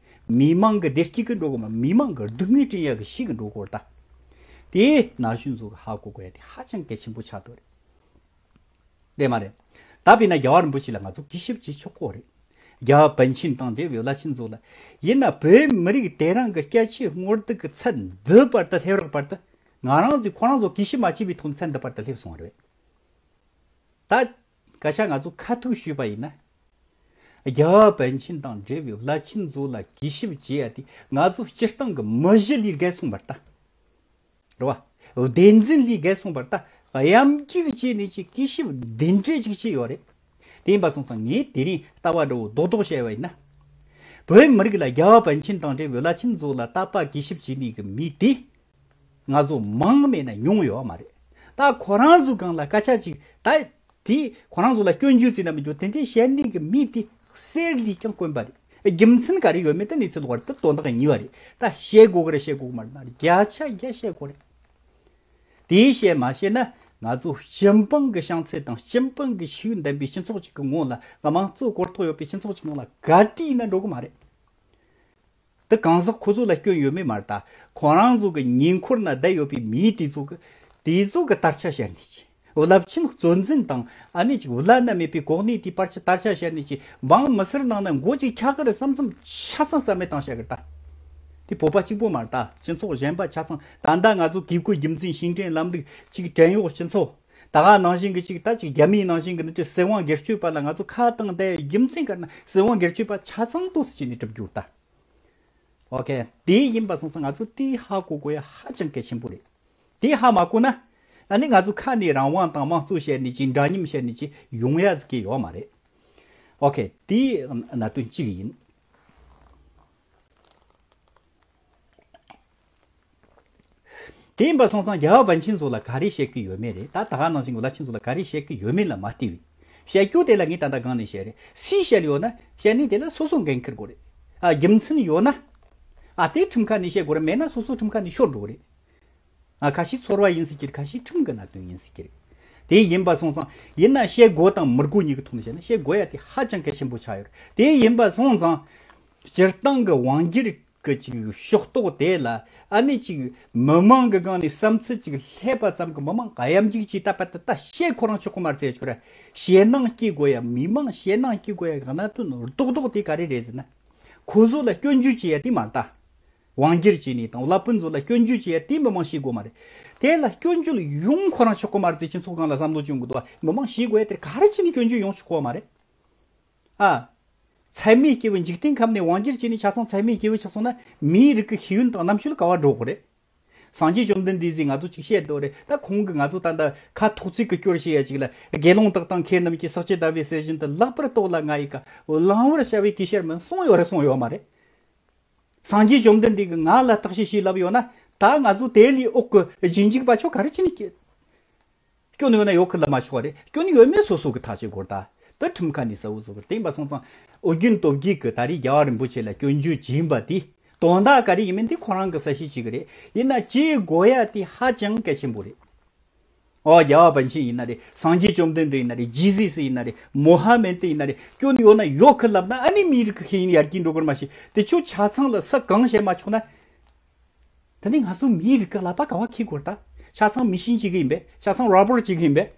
མི་མང་གི་བདེ་སྐྱིད་ཀྱི་འགྲོ་གི་མ། མི་མང་གི་སྡུག་བསྔལ་བསྐྲུན་ཡ་གི་ཞིག་གི་འགྲོ་གོ་ད། དེ་ན་གཞོན་ཚོ་གི་ཧ་གོ་དགོས་ཡ་དེ་ཧ་ཅང་གལ་ཆེན་པོ་ཆགས་འདུག་རེད། རེད་མ་རེད། ད་དཔེར་ན་རྒྱལ་བ་རིན་པོ་ཆེ་ལ་ང་ཚོ་གུས་ཞབས་བྱེད་ཆོག་གོ་རེད། རྒྱལ་བ་པཎ་ཆེན་དང་འབྲེལ་བའི་བླ་ཆེན་ཚོ་ལ། ཡིན་ན་བོད་མི་རིགས་དེ་རང་གི་སྐྱ་ཆས་སྔོ་སྡུག་གི་ཚད་འདི་བར་དུ་སླེབས་རག་བར་དུ་ང་རང་ཚོས་ཁོ་རང་ཚོ་གུས་ཞབས་མ་བྱས་པའི་ཐོག་ནས་ཚད་འདི་བར་དུ་སླེབས་སོང་བ་རེད། ད་སྐད་ཆ་ང་ཚོ་ཁ་ཐུག་ཞུས་པ་ཡིན་ན། རྒྱལ་བ་པཎ་ཆེན་དང་འབྲེལ་བའི་བླ་ཆེན་ཚོ་ལ་གུས་ཞབས་བྱེད་ཡ་དེ་ང་ཚོ་སྤྱིར་བཏང་གི་མི་གཞི་ལས་བརྒལ་སོང་བར་ལྟ། རེད་བ། བདེན་འཛིན་ལས་བརྒལ་སོང་བར་ལྟ། གཡམ་རྒྱུག་བྱས་ནས་ཅིག་གུས་ཞབས་འདི་འདྲས་ཅིག་བྱས་ཡོད་རེད། དེ་ཡིན་པ་སོང་ཙང་ངས་དེ་རིང་ལྟ་བ་འདྲ་བོ་རྡོག་རྡོག་བཤད་པ་ཡིན་ན། བོད་མི་རིགས་ལ་རྒྱལ་བ་པཎ་ཆེན་དང་འབྲེལ་བའི་བླ་ཆེན་ཚོ་ལ་དད་པ་གུས་ཞབས་བྱེད་ནུས་ཀྱི་མི་དེ། ང་ཚོ་མང་མེད་ན་ཉུང་ཡོད་མ་རེད། ད་ཁོ་རང་ཚོ་སྒང་ལ་སྐད་ཆ་ཅིག་ད་དེ་ཁོ་རང་ཚོ་ལ་སྐྱོན་བརྗོད་ཟེར་ན་མི་འགྱུར་དེ་འདྲའི་བཤད་ནུས་ཀྱི་མི་དེ་གསེར་ལས་ཀྱང་དཀོན་པ་རེད། རྒྱུ་མཚན་ག་རེ་ཡོད་མེད་དེ་གནས་ཚུལ་བར་དུ་དོན་དག་གཉིས་པ་རེད། ད་བཤད་དགོས་གི་རེད་བཤད་དགོས་གི་མ་རེད་ན་བརྒྱ་ཆ་བརྒྱ་བཤད་དགོས་རེད། དེའི་བཤད་མ་བཤད་ན་ང་ཚོ་སྤྱི་འབངས་ཀྱི་བྱང་ཚད་དང་སྤྱི་འབངས་ཀྱི་ཤེས་ཡོན་ལྡན་པའི་སྤྱི་ཚོགས་ཅིག་གི་ངོ་ལ་དམངས་གཙོ་གོ་རྟོགས་ཡོད་པའི་སྤྱི་ཚོགས་ཅིག་ངོ་ལ་ག་དུས་ཡིན་ན་འགྲོ་གི་མ་རེད། དེ་གང་ཟག་ཁོ་ཚོ་ལ་སྐྱོན་ཡོད་མེད་མ་རེད་ད། ཁོ་རང་ཚོ་གི་ཉེ་འཁོར་ན་བསྡད་ཡོད་པའི་མི་དེ་ཚོ་གི་དེ་ཚོ་གི་དར་ཆ་བཤད་ནས་ཀྱི་རླབས་ཆེན་གཙོ་འཛིན་དང་ཨ་ནེ་ཅིག་བླ་ན་མེད་པའི་གོ་གནས་དེའི་བར་གྱི་དར་ཆ་བཤད་ནས་ཀྱི་འབངས་མི་སེར་ནང་ན་མགོ་ཅིག་འཁྱག་གི་རེད་བསམ་བསམ་ཆ་ཚང་རྩ་མེད་བཏང་བཤད་གི་རེད་ད། དེ་བོད་པ་གཅིག་པོ་མ་རེད་ད། སྤྱི་ཚོགས་གཞན་པ་ཆ་ཚང་ད་ལྟ་ང་ཚོ་གུས་བཀུར་རྒྱུ་མཚན་ཤེས་ལྡན་ལམ་ལུགས་ཅིག་བྲན་གཡོག་སྤྱི་ཚོགས་ད་ག་ནང་བཞིན་གི་ཅིག་ད་ཅིག་རྒྱ་མིའི་ནང་བཞིན་གི་ནི་ཅིག་སྲིད་དབང་སྒེར་གཅོད་པ་ལ་ང་ཚོ་ཁ་བཏང་བསྡད་རྒྱུ་མཚན་ག་རེ་ན་སྲིད་དབང་སྒེར་གཅོད་པ་ཆ་ཚང་དུ་སྲིད་ཀྱི་ནི་གྲུབ་རྒྱུ་ད། ཨོ་ཁེ། དེ་ཡིན་པ་སོང་ཙང་ང་ཚོ་དེ་ཧ་གོ་དགོས་ཡ་ཧ་ཅང་གལ་ཆེན་པོ་རེད། དེ་ཧ་མ་གོ་ན། ཨ་ནི་ང་ཚོ་ཁ་ནས་རང་དབང་དང་དམངས་གཙོ་བཤད་ནས་ཅིག་འདྲ་མཉམ་བཤད་ནས་ཅིག་ཡོང་ཡ་ཟིག་གི་ཡོད་མ་རེད། ཨོ་ཁེ། དེ་གནད་དོན་གཅིག་ཡིན། དེ་ཡིན་པ་སོང་ཙང་རྒྱལ་བ་པཎ་ཆེན་ཚོ་ལ་ག་རེ་བཤད་ཀྱི་ཡོད་མེད་རེད་ད། ད་ག་ནང་བཞིན་གྱི་བླ་ཆེན་ཚོ་ལ་ག་རེ་བཤད་ཀྱི་ཡོད་མེད་ལ་མ་བལྟས་པའི་བཤད་རྒྱུ་དེ་ལ་ངས་ད་ལྟ་གང་ནས་བཤད་རེད། སུས་བཤད་ཡོད་ན་བཤད་ནི་དེ་ལ་སོ་སོ་འགན་འཁུར་དགོས་རེད། ཨ་རྒྱུ་མཚན་ཡོད་ན། ཨ་དེ་ཁྲིམས་ཁང་ནས་བཤད་དགོས་རེད། མེད་ན་སོ་སོ་ཁྲིམས་ཁང་ནས་ཤོར་འགྲོ་གི་རེད། ཨ་ཁ་ཤས་ཚོར་བ་ཡིན་སྲིད་ཀྱི་རེད། ཁ་ཤས་ཁྲིམས་ཀྱི་གནད་དོན་ཡིན་སྲིད་ཀྱི་རེད། དེ་ཡིན་པ་སོང་ཙང་ཡིན་ན་བཤད་དགོས་དང་མི་དགོས་གཉིས་ཀྱི་ཐོག་ནས་བཤད་ན་བཤད་དགོས་ཡ་དེ་ཧ་ཅང་གལ་ཆེན་པོ་ཆགས་ཡོད་རེད། དེ་ཡིན་པ་སོང་ཙང་སྤྱིར་བཏང་གི་དབང་སྒྱུར་གི་ཅིག་ཕྱོགས་གཏོགས་དེ་ལ་ཨ་ནི་ཅིག་མི་མང་གི་སྒང་ནས་བསམ་ཚུལ་ཅིག་སླེབས་པ་ཙམ་གི་མི་མང་གཡམ་རྒྱུག་ཅིག་ད་པ་ད་ད་བཤད་ཁོ་རང་ཆོག་གི་མ་རེད་ཟེར་ཆོག་ར། ཞེད་སྣང་སྐྱེ་དགོས་ཡ་མི་མང་ཞེད་སྣང་སྐྱེ་དགོས་ཡ་གི་གནད་དོན་རྡོག་རྡོག་དེ་ག་རེ་རེད་ཟེར་ན། ཁོ་ཚོ་ལ་སྐྱོན་བརྗོད་བྱེད་ཡ་དེ་མ་རེད་ད། དབང་སྒྱུར་བྱས་ནས་དང་བླ་དཔོན་ཚོ་ལ་སྐྱོན་བརྗོད་བྱེད་ཡ་དེ་མི་མང་ཤེས་དགོས་མ་རེད། དེ་ལ་སྐྱོན་བརྗོད་ཡོང་ཁོ་རང་ཆོག་གི་མ་རེད་ཟེར་སྤྱི་ཚོགས་སྒང་ལ་བསམ་བློ་བཅངས་གི་འདུག་བ། མི་མང་ཤེས་དགོས་ཡ་དེ་ག་རེ་བྱས་ནས་སྐྱོན་བརྗོད་ཡོང་ཆོག་གི་མ་རེད། ཨ། ཚད་མའི་སྐྱེས་བུ། འཇིག་རྟེན་ཁམས་ནས་དབང་གྱུར་བྱས་ནས་ཆ་ཚང་ཚད་མའི་སྐྱེས་བུ་ཆགས་སོང་ན། མིའི་རིགས་ཀྱི་ཤེས་ཡོན་དང་རྣམ་དཔྱོད་ག་བ་འགྲོ་དགོས་རེད། སངས་རྒྱས་བཅོམ་ལྡན་འདས་ཟིག་ང་ཚོ་ཅིག་བཤད་འདོད་རེད། ད་ཁོང་གི་ང་ཚོ་ད་ལྟ་ཁ་ཐོག་བརྩེགས་ཀྱི་སྐྱོར་བྱེད་ཡ་ཅིག་ལ། དགེ་སློང་དག་དང་མཁས་རྣམས་ཀྱིས། །ཕྱག་རྒྱ་བདའ་བའི་གསེར་བཞིན་དུ། །ལེགས་པར་རྟོགས་ལ་ང་ཡི་བཀའ། །བླང་བར་བྱ་བའི་གུས་ཕྱིར་མིན། །གསུངས་ཡོད་རེད་གསུངས་ཡོད་མ་རེད། སངས་རྒྱས་བཅོམ་ལྡན་འདས་ཀྱིས་ང་ལ་བརྟག་དཔྱད་བྱེད་ལབ་ཡོད་ན། ད་ང་ཚོ་དེ་ལས་འོག་གི་རྗེས་འཇུག་པ་ཆོ་ག་རེ་བྱས་ནས་སྐྱེ། སྐྱོན་ཡོད་ན་ཡོད་ཁུལ་ལབ་མ་ཆོག་པ་རེད། སྐྱོན་ཡོད་མེད་སོ་སོ་གི་ཐག་གཅོད་དགོས་རེད་ད། དེ་ཁྲིམས་ཁ་ནས་གསལ་བོ་བཟོ་དགོས་རེད། དེ་ཡིན་པ་སོང་ཙང་ཨོ་རྒྱན་སྟོབས་རྒྱལ་གྱིས་ད་རེས་རྒྱལ་བ་རིན་པོ་ཆེ་ལ་སྐྱོན་བརྗོད་བྱིན་པ་དེ་དོན་དག་ག་རེ་ཡིན་མིན་དེ་ཁོ་རང་གིས་གསལ་བཤད་བྱེད་ཀྱི་རེད། ཡིན་ན་བྱེད་དགོས་ཡ་དེ་ཧ་ཅང་གལ་ཆེན་པོ་རེད། ཨོ་རྒྱལ་བ་པཎ་ཆེན་ཡིན་ན་རེད། སངས་རྒྱས་བཅོམ་ལྡན་འདས་ཡིན་ན་རེད། ཇི་ཟེ་སི་ཡིན་ན་རེད། མོ་ཧ་མེད་ཏི་ཡིན་ན་རེད། སྐྱོན་ཡོད་ན་ཡོད་ཁུལ་ལབ་ན། ཨ་ནི་མིའི་རིགས་ཀྱི་ཤེས་ཡོན་ཡར་རྒྱས་འགྲོ་གི་རེད། མ་གཞི་དེ་ཆོ་ཆ་ཚང་ལ་སུ་གང་བྱས་མ་ཆོག་ན། ད་ནི་ང་ཚོ་མིའི་རིགས་ཀྱི་ཀླད་པ་ག་བ་འཁྱེར་དགོས་རེད་ད། ཆ་ཚང་མི་ཤིན་གཅིག་གི་ཡིན་པས། ཆ་ཚང་རོ་བོ་ཊི་གཅིག་གི་ཡིན་པས།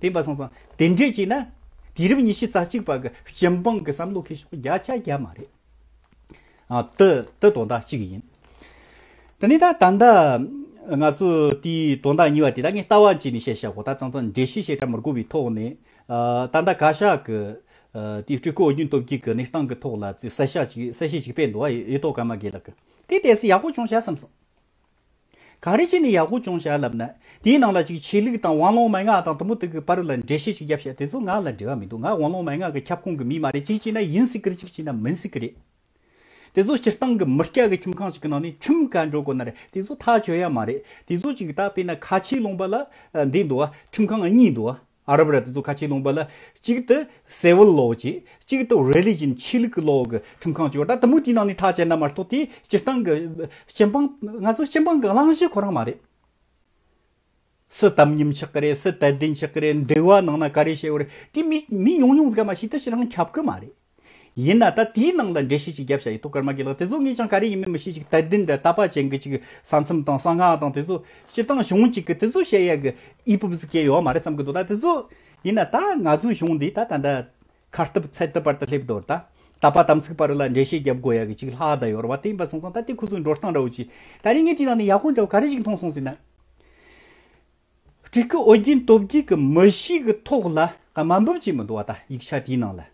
དེ་ཡིན་པ་སོང་ཙང་དེ་འདྲས་བྱས་ན། དུས་རབས་ཉི་ཤུ་རྩ་གཅིག་པ་གི་སྤྱི་འབངས་ཀྱི་བསམ་བློ་འཁྱེར་ཕྱོགས་རྒྱ་ཆ་རྒྱ་མ་རེད། ཨ། དེ་དེ་དོན་དག་གཅིག་ཡིན། དེ་ནས་ད་ད་ལྟ་ང་ཚོ་དེའི་དོན་དག་གཉིས་པ་དེ་ད་ངས་ལྟ་བ་བྱས་ནས་བཤད་བཞག་གོ། ད་ཙང་ཙང་འགྲེལ་བཤད་བྱེད་གྲབས་མི་དགོས་པའི་ཐོག་ནས། ཨ། ད་ལྟ་བཀའ་ཤག་གི། ཨ། དེའི་སྤྲུལ་སྐུ་ཨོ་རྒྱན་སྟོབས་རྒྱལ་གྱི་གནས་སྟངས་ཀྱི་ཐོག་ལ་གསལ་བཤད་ཅིག་གསལ་བཤད་ཅིག་སྤེལ་འདུག་བ། ཡེ་ཏོ་ཀརྨ་རྒྱལ་ལགས་ཀྱིས། དེ་ཏོག་ཙམ་ཡག་པོ་བྱུང་ཤག་བསམ་སོང་། ག་རེ་བྱས་ནས་ཡག་པོ་བྱུང་ཤག་ལབ་ན། དེའི་ནང་ལ་ཅིག་ཆོས་ལུགས་དང་ཝང་ལུང་མན་ངག་དང་དེ་མོ་དེ་གི་བར་ལ་འགྲེལ་བཤད་ཅིག་བརྒྱབ་བཤད། དེ་ཚོ་ང་ལ་འབྲེལ་བ་མི་འདུག་ང་ཝང་ལུང་མན་ངག་གི་ཁྱབ་ཁོངས་ཀྱི་མི་མ་རེད། གཅིག་བྱས་ན་ཡིན་སྲིད་ཀྱི་རེད། གཅིག་བྱས་ན་མིན་སྲིད་ཀྱི་རེད། དེ་ཚོ་སྤྱིར་བཏང་གི་མི་སྐྱ་གི་ཁྲིམས་ཁང་ཞིག་གི་ནང་ནས་ཁྲིམས་ག་འགྲོ་དགོས་ན་རེད། དེ་ཚོ་ཐག་ཆོད་ཡ་མ་རེད། དེ་ཚོ་ཅིག་ད་དཔེར་ན་ཁ་ཆེ་ལུང་པ་ལ་འདི་འདུག་བ། ཁྲིམས་ཁང་གཉིས་འདུག་བ། ཨ་རབ་ར་དེ་ཚོ་ཁ་ཆེ་ལུང་པ་ལ་གཅིག་ཏུ་civil law གཅིག་གཅིག་ཏུ་religion ཆོས་ལུགས་ཀྱི་law གི་ཁྲིམས་ཁང་གཅིག་ཡོད། ད་དེ་མོ་དེའི་ནང་ནས་ཐག་བཅད་ན་མ་གཏོགས། དེ་སྤྱིར་བཏང་གི་སྤྱི་འབངས། ང་ཚོ་སྤྱི་འབངས་ཀྱི་གླེང་གཞི་ཁོ་རང་མ་རེད། སུ་དམ་ཉམས་ཆགས་ཀྱི་རེད། སུ་དད་ལྡན་ཆགས་ཀྱི་རེད། འདུལ་བ་ནང་ན་ག་རེ་བཤད་ཡོད་རེད། དེ་མི་མི་ཉུང་ཉུང་ཟིག་མ་ཤེས། དེ་ཕྱིར་རང་ཁྱབ་ཀྱི་མ་རེད། ཡིན་ན་ད་དེའི་ནང་ལ་འགྲེལ་བཤད་ཅིག་བརྒྱབ་བཞག་ཡེ་ཏོ་ཀརྨ་རྒྱལ་ལགས། དེ་ཚོ་ངས་ཅང་ག་རེ་ཡིན་མིན་མི་ཤེས། ཅིག་དད་ལྡན་དང་དད་པ་ཅན་གྱི་ཅིག་ས་མཚམས་དང་གསང་སྔགས་དང་དེ་ཚོ་སྤྱིར་བཏང་གཞུང་གཅིག་གི་དེ་ཚོ་བཤད་ཡ་གི་ཨི་ཕུབ་ཟིག་གས་ཡོད་མ་རེད་བསམ་གི་འདུག་ད་དེ་ཚོ་ཡིན་ན་ད་ང་ཚོའི་གཞུང་འདི་ད་ད་ད་ཁ་གཏུབ་ཚད་གཏུབ་བར་དུ་སླེབས་འདུག་ད་དད་པ་དམ་ཚིག་བར་ལ་འགྲེལ་བཤད་བརྒྱབ་དགོས་ཡ་གི་ཅིག་ལྷག་བསྡད་ཡོད་རེད་བ། དེ་ཡིན་པ་སོང་ཙང་ད་དེ་ཁོ་ཚོའི་འགྲོ་སྟངས་འདྲ་བོ་ཅིག་ད་རེས་ངས་དེའི་ནང་ནས་ཡག་པོ་འདྲ་བོ་ག་རེ་ཞིག་མཐོང་སོང་ཟེར་ན། སྤྲུལ་སྐུ་ཨོ་རྒྱན་སྟོབས་རྒྱལ་གྱི་མི་གཤིས་ཀྱི་ཐོག་ལ་དམའ་འབེབས་བྱས་མི་འདུག་བ། ད་ཡིག་ཆ་དེའི་ནང་ལ།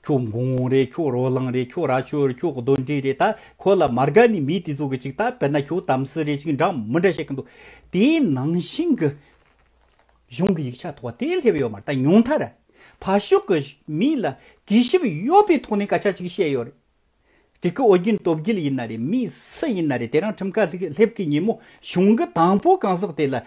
ཁྱོད་མགོ་བོ་རེད། ཁྱོད་རོ་ལངས་རེད། ཁྱོད་རྭ་ཅོ་རེད། ཁྱོད་གདོན་འདྲེ་རེད། ད་ཁོ་ལ་མ་དགའ་ནི་མི་དེ་ཚོ་གི་ཅིག་ད་དཔེར་ན་ཁྱོད་དམ་སྲི་རེད། ཅིག་འདྲ་མི་འདྲ་བཤད་གི་འདུག་དེའི་ནང་བཞིན་གི་གཞུང་གི་ཡིག་ཆ་ཐོག་དེ་སླེབས་ཡོད་མ་རེད། ད་ཉུང་མཐའ་ར་ཕར་ཕྱོགས་གི་མི་ལ་གུས་ཞབས་ཡོད་པའི་ཐོག་ནས་སྐད་ཆ་ཅིག་བཤད་ཡོད་རེད། དེ་གི་ཨོ་རྒྱན་སྟོབས་རྒྱལ་ཡིན་ན་རེད། མི་སུ་ཡིན་ན་རེད། དེ་རིང་ཁྲིམས་ཁང་སླེབས་སླེབས་གི་ཉིན་མོ་གཞུང་གི་དང་པོ་གང་ཟག་དེ་ལ།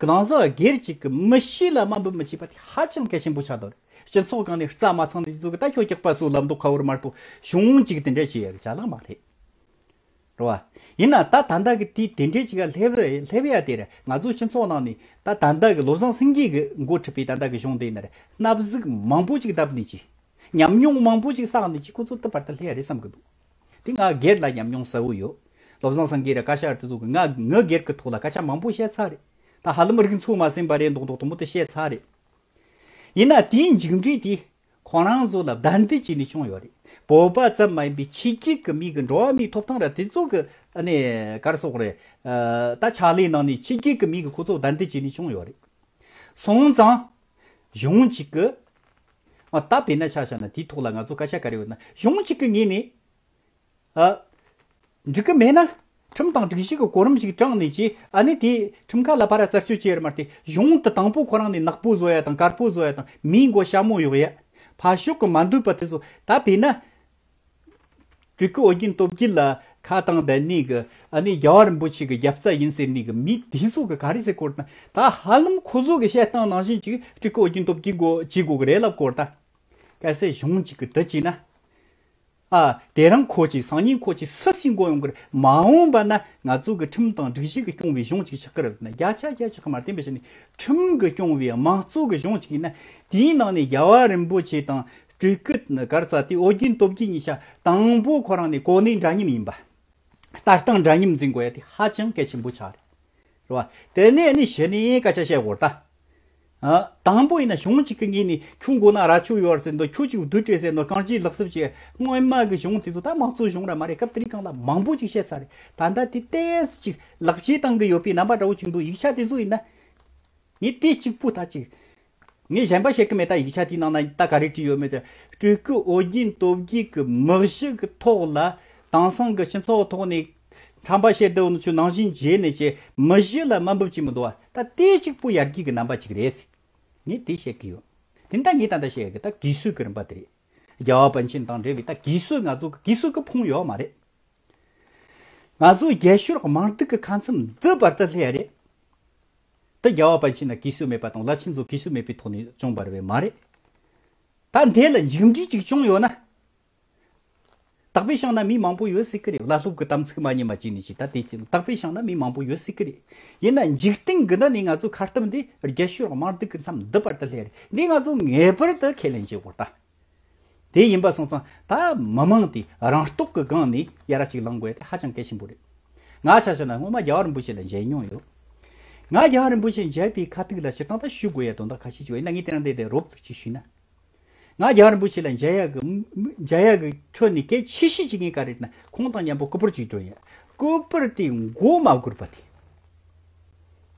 གང་ཟག་སྒེར་གཅིག་གི་མི་གཤིས་ལ་དམའ་འབེབས་མི་བྱེད་པ་དེ་ཧ་ཅང་གལ་ཆེན་པོ་ཆགས་འདུག་སྤྱི་ཚོགས་སྒང་ནས་རྩ་མ་ཚང་དེ་ཚོ་གི་ད་ཁྱོད་སྐྱག་པ་སུ་ལབ་མདོག་ཁ་བོར་མ་གཏོགས་གཞུང་གཅིག་དེ་འདྲ་བྱེད་ཡ་གི་ཅ་ལག་མ་རེད། རེད་བ། ཡིན་ན་ད་ད་ལྟ་གི་དེ་དེ་འདྲའི་ཅིག་ལ་སླེབས་སླེབས་ཡ་དེ་རེད། ང་ཚོ་སྤྱི་ཚོགས་ནང་ནས་ད་ད་ལྟ་གི་བློ་བཟང་སེང་གེ་གི་འགོ་ཁྲིད་པའི་ད་ལྟ་གི་གཞུང་དེ་ཡིན་ན་རེད། མནའ་ཟིག་མང་པོ་ཅིག་བརྡབས་ནས་ཅི། ཉམས་མྱོང་མང་པོ་ཅིག་བསགས་ནས་ཅི། ཁོ་ཚོ་དེ་བར་དུ་སླེབས་ཡ་རེད་བསམ་གི་འདུག་དེ་ང་སྒེར་ལ་ཉམས་མྱོང་གསལ་བོ་ཡོད། བློ་བཟང་སེང་གེ་ར་བཀའ་ཤག་དེ་ཚོ་གི་ང་ངའི་སྒེར་གི་ཐོག་ལ་སྐད་ཆ་མང་པོ་བཤད་ཚར་རེད། ད་ཧ་ལམ་རིགས་མཚོ་མ་ཟིན་པ་རེད་མདོག་མདོག་དུ་མོ་དེ་བཤད་ཚར་རེད། ཡིན་ན་དེའི་མཇུག་འབྲས་དེ་ཁོ་རང་ཚོ་ལ་བདའ་འདེད་བྱས་ནས་བྱུང་ཡོད་རེད། བོད་པ་ཙམ་མ་ཡིན་པའི་ཕྱི་རྒྱལ་གི་མི་གི་འགྲོ་བ་མིའི་ཐོབ་ཐང་ར་དེ་ཚོ་གི་ཨ་ནི་ག་རེ་ཟེར་དགོས་རེད། ཨ། ད་ཕྱག་ལས་གནང་ནས་ཕྱི་རྒྱལ་གི་མི་གི་ཁོ་ཚོ་བདའ་འདེད་བྱས་ནས་བྱུང་ཡོད་རེད། སོང་ཙང་གཞུང་གཅིག་གི། ཨ། ད་དཔེར་ན་ཆ་བཞག་ན་དེའི་ཐོག་ལ་ང་ཚོ་སྐད་ཆ་ག་རེ་ཡོད་ན། གཞུང་གཅིག་གི་ངོས་ནས། ཨ། འགྲིག་གི་མེད་ན། ཁྲིམས་དང་སྒྲིག་གཞི་གི་གོ་རིམ་ཞིག་དྲངས་ནས་ཀྱིས་ཨ་ནི་དེ་ཁྲིམས་ཁང་ལ་ཕར་ར་རྩད་གཅོད་བྱས་ར་མ་རེད། གཞུང་དེ་དང་པོ་ཁོ་རང་ནས་ནག་པོ་བཟོ་ཡ་དང་དཀར་པོ་བཟོ་ཡ་དང་མིའི་མགོ་ཞྭ་མོ་གཡོག་ཡ། ཕར་ཕྱོགས་ཀྱི་མ་འདོད་པ་དེ་ཚོ། ད་དཔེར་ན། སྤྲུལ་སྐུ་ཨོ་རྒྱན་སྟོབས་རྒྱལ་ལ་ཁ་བཏང་བསྡད་ནི་གི་ཨ་ནི་རྒྱལ་བ་རིན་པོ་ཆེ་གི་རྒྱབ་རྩ་ཡིན་ཟེར་ནི་གི་མི་དེ་ཚོ་གི་ག་རེ་ཟེར་དགོས་ན། ད་ཧ་ལམ་ཁོ་ཚོ་གི་བཤད་སྟངས་ནང་བཞིན་ཅིག་སྤྲུལ་སྐུ་ཨོ་རྒྱན་སྟོབས་རྒྱལ་མགོ་བྱེད་དགོས་གི་རེད་ལབ་དགོས་ད། གལ་སྲིད་གཞུང་གཅིག་གི་དེ་བྱས་ན། ཨ། དེ་རིང་ཁོ་ཅིག་སང་ཉིན་ཁོ་ཅིག་སུ་ཞིག་མགོ་ཡོང་གི་རེད། མ་འོངས་པ་ན་ང་ཚོ་གི་ཁྲིམས་དང་སྒྲིག་གཞི་གི་སྐྱོང་བའི་གཞུང་ཅིག་ཆགས་ཀྱི་རེད་ན། བརྒྱ་ཆ་བརྒྱ་ཆགས་ཀྱི་མ་རེད། དེ་འདྲ་བྱས་ནས་ཁྲིམས་གི་སྐྱོང་བའི་དམངས་གཙོ་གི་གཞུང་ཅིག་ཡིན་ན། དེའི་ནང་ནས་རྒྱལ་བ་རིན་པོ་ཆེ་དང་སྤྲུལ་སྐུ་ག་རེ་ཟེར་དེ་ཨོ་རྒྱན་སྟོབས་རྒྱལ་གཉིས་ཆ་དང་པོ་ཁོ་རང་ནས་གོ་གནས་འདྲ་མཉམ་ཡིན་པ། ལྟ་སྟངས་འདྲ་མཉམ་འཛིན་དགོས་ཡ་དེ་ཧ་ཅང་གལ་ཆེན་པོ་ཆགས་རེད། རེད་བ། དེ་ནས་ནི་གཞི་ནས་སྐད་ཆ་བཤད་དགོས་རེད་ད། ཨ། དང་པོ་ཡིན་ན་གཞུང་གཅིག་གི་ངོས་ནས་ཁྱོད་མགོ་ན་རྭ་ཅོ་ཡོད་ཟེར་འདུག་ཁྱོད་ཅིག་བདུད་བྲེ་ཟེར་འདུག་རྐང་རྗེས་ལག་སྲིབ་བྱས། སྔོན་མ་གི་གཞུང་དེ་ཚོ་ད་དམངས་གཙོ་གཞུང་ར་མ་རེད། སྐབས་དེ་རིང་སྒང་ལ་མང་པོ་ཅིག་བཤད་ཚར་རེད། ད་ལྟ་དེ་ཏོག་ཙམ་ཅིག་ལག་བཅོས་བཏང་གི་ཡོད་པའི་རྣམ་པ་འདྲ་བོ་ཅིག་འདུག་ཡིག་ཆ་དེ་ཚོ་ཡིན་ན། ངས་དེ་གཅིག་པུ་ད་ཅིག་ངས་གཞན་པ་བཤད་གི་མེད། ད་ཡིག་ཆ་དེའི་ནང་ན་ད་ག་རེ་བྲིས་ཡོད་མེད་དེ། སྤྲུལ་སྐུ་ཨོ་རྒྱན་སྟོབས་རྒྱས་ཀྱི་མི་གཞི་གི་ཐོག་ལ་དེང་སང་གི་སྤྱི་ཚོགས་ཐོག་ནས་ཁྲམ་པ་བཤད་བསྡད་ཡོད་ནོ་ཆོ་ནང་བཞིན་བརྗེད་ནས་ཀྱི་མི་གཞི་ལ་དམའ་འབེབས་བྱེད་མི་འདུག་བ། ད་དེ་གཅིག་པུ་ཡར་རྒྱས་ཀྱི་རྣམ་པ་གཅིག་རེད། ངས་དེ་བཤད་གི་ཡོད། དེ་ད་ངས་ད་ལྟ་བཤད་གི་ད་གུས་སྲོལ་གྱི་རིམ་པ་དེ་རེད། རྒྱལ་བ་པཎ་ཆེན་དང་འབྲེལ་བའི་ད་གུས་སྲོལ། ང་ཚོ་གི་གུས་སྲོལ་གི་ཕུང་ཡོད་མ་རེད། ང་ཚོ་རྒྱལ་ཤོར་དམངས་སྡུག་གི་ཁ་མཚམས་འདི་བར་དུ་སླེབས་ཡ་རེད། ད་རྒྱལ་བ་པཎ་ཆེན་ལ་གུས་སྲོལ་མེད་པ་དང་བླ་ཆེན་ཚོ་གུས་སྲོལ་མེད་པའི་ཐོག་ནས་བྱུང་བ་རེད་མ་རེད། ད་འདི་ལ་མཇུག་འབྲས་ཅིག་བྱུང་ཡོད་ན། དག་པའི་ཞིང་ན་མི་མང་པོ་ཡོད་སྲིད་ཀི་རེད། བླ་སློབ་ཀྱི་དམ་ཚིག་མ་ཉམས་པ་བྱས་ནས་ཅི་ད་དེ་ཅི་དག་པའི་ཞིང་ན་མི་མང་པོ་ཡོད་སྲིད་ཀི་རེད། ཡིན་ན་འཇིག་རྟེན་གྱི་ནང་ནས་ང་ཚོ་ཁ་གཏུམ་འདི་རྒྱལ་ཤོར་དམངས་སྡུག་གི་མཚམས་འདི་བར་དུ་སླེབས་རེད། འདི་ང་ཚོ་ངེས་པར་དུ་ཁས་ལེན་བྱེད་དགོས་ད། དེ་ཡིན་པ་སོང་ཙང་ད་མི་མང་དེ་རང་རྟོགས་ཀྱི་སྒང་ནས་ཡར་ཅིག་ལངས་དགོས་དེ་ཧ་ཅང་གལ་ཆེན་པོ་རེད། ང་ཆ་བཞག་ན་སྔོན་མ་རྒྱལ་བ་རིན་པོ་ཆེ་ལ་མཇལ་མྱོང་ཡོད། ང་རྒྱལ་བ་རིན་པོ་ཆེ་མཇལ་བའི་ཁ་ཐུག་ལ་སྤྱིར་བཏང་ད་ཞུ་དགོས་ཡ་དོན་དག་ཁ་ཤས་ཅིག་ཡོད། ཡིན་ན་ངས་དེ་རིང་དེ་རོབ་ཙམ་ཅིག་ཞུས་ན། ང་རྒྱལ་བ་རིན་པོ་ཆེ་ལ་མཇལ་ཡ་གི་མཇལ་ཡ་གི་ཁྲོད་ནས་གལ་ཆེ་ཤོས་ཅིག་ངས་ག་རེ་ན་ཁོང་དང་མཉམ་པོ་སྐུ་པར་ཅིག་སྒྲོན་ཡ། སྐུ་པར་དེ་མགོ་མ་སྒུར་བ་དེ།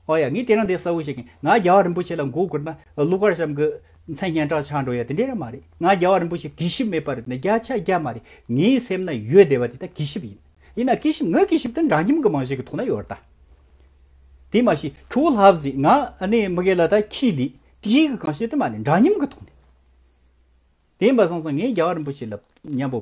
ཨོ་ཡ། ངས་དེ་རིང་དེ་གསལ་བོ་བཤད་གིན། ང་རྒྱལ་བ་རིན་པོ་ཆེ་ལ་མགོ་སྒུར་ན་ཀླུ་མཁར་བྱམས་ཀྱི་མཚན་སྙན་གྲགས་ཆག་འགྲོ་ཡ་དེ་འདྲས་ར་མ་རེད། ང་རྒྱལ་བ་རིན་པོ་ཆེ་གུས་ཞབས་མེད་པ་རེད་ན་བརྒྱ་ཆ་བརྒྱ་མ་རེད། ངའི་སེམས་ན་ཡོད་བསྡད་པ་དེ་ད་གུས་ཞབས་ཡིན། ཡིན་ན་གུས་ཞབས། ངའི་གུས་ཞབས་དེ་འདྲ་མཉམ་གྱི་རྨང་གཞི་གི་ཐོག་ན་ཡོད་རེད་ད། དེ་མ་གཞི་ཁྱོད་ལྷ་བཟེ་ང་ཨ་ནེ་མི་གེ་ལ་ད་ཁྱི་ལི་དེ་གི་གང་བཤད་དེ་མ་རེད། འདྲ་མཉམ་གྱི་ཐོག་ནས། དེ་ཡིན་པ་སོང་ཙང་ངས་རྒྱལ་བ་རིན་པོ་ཆེ་ལ་མཉམ་པོ་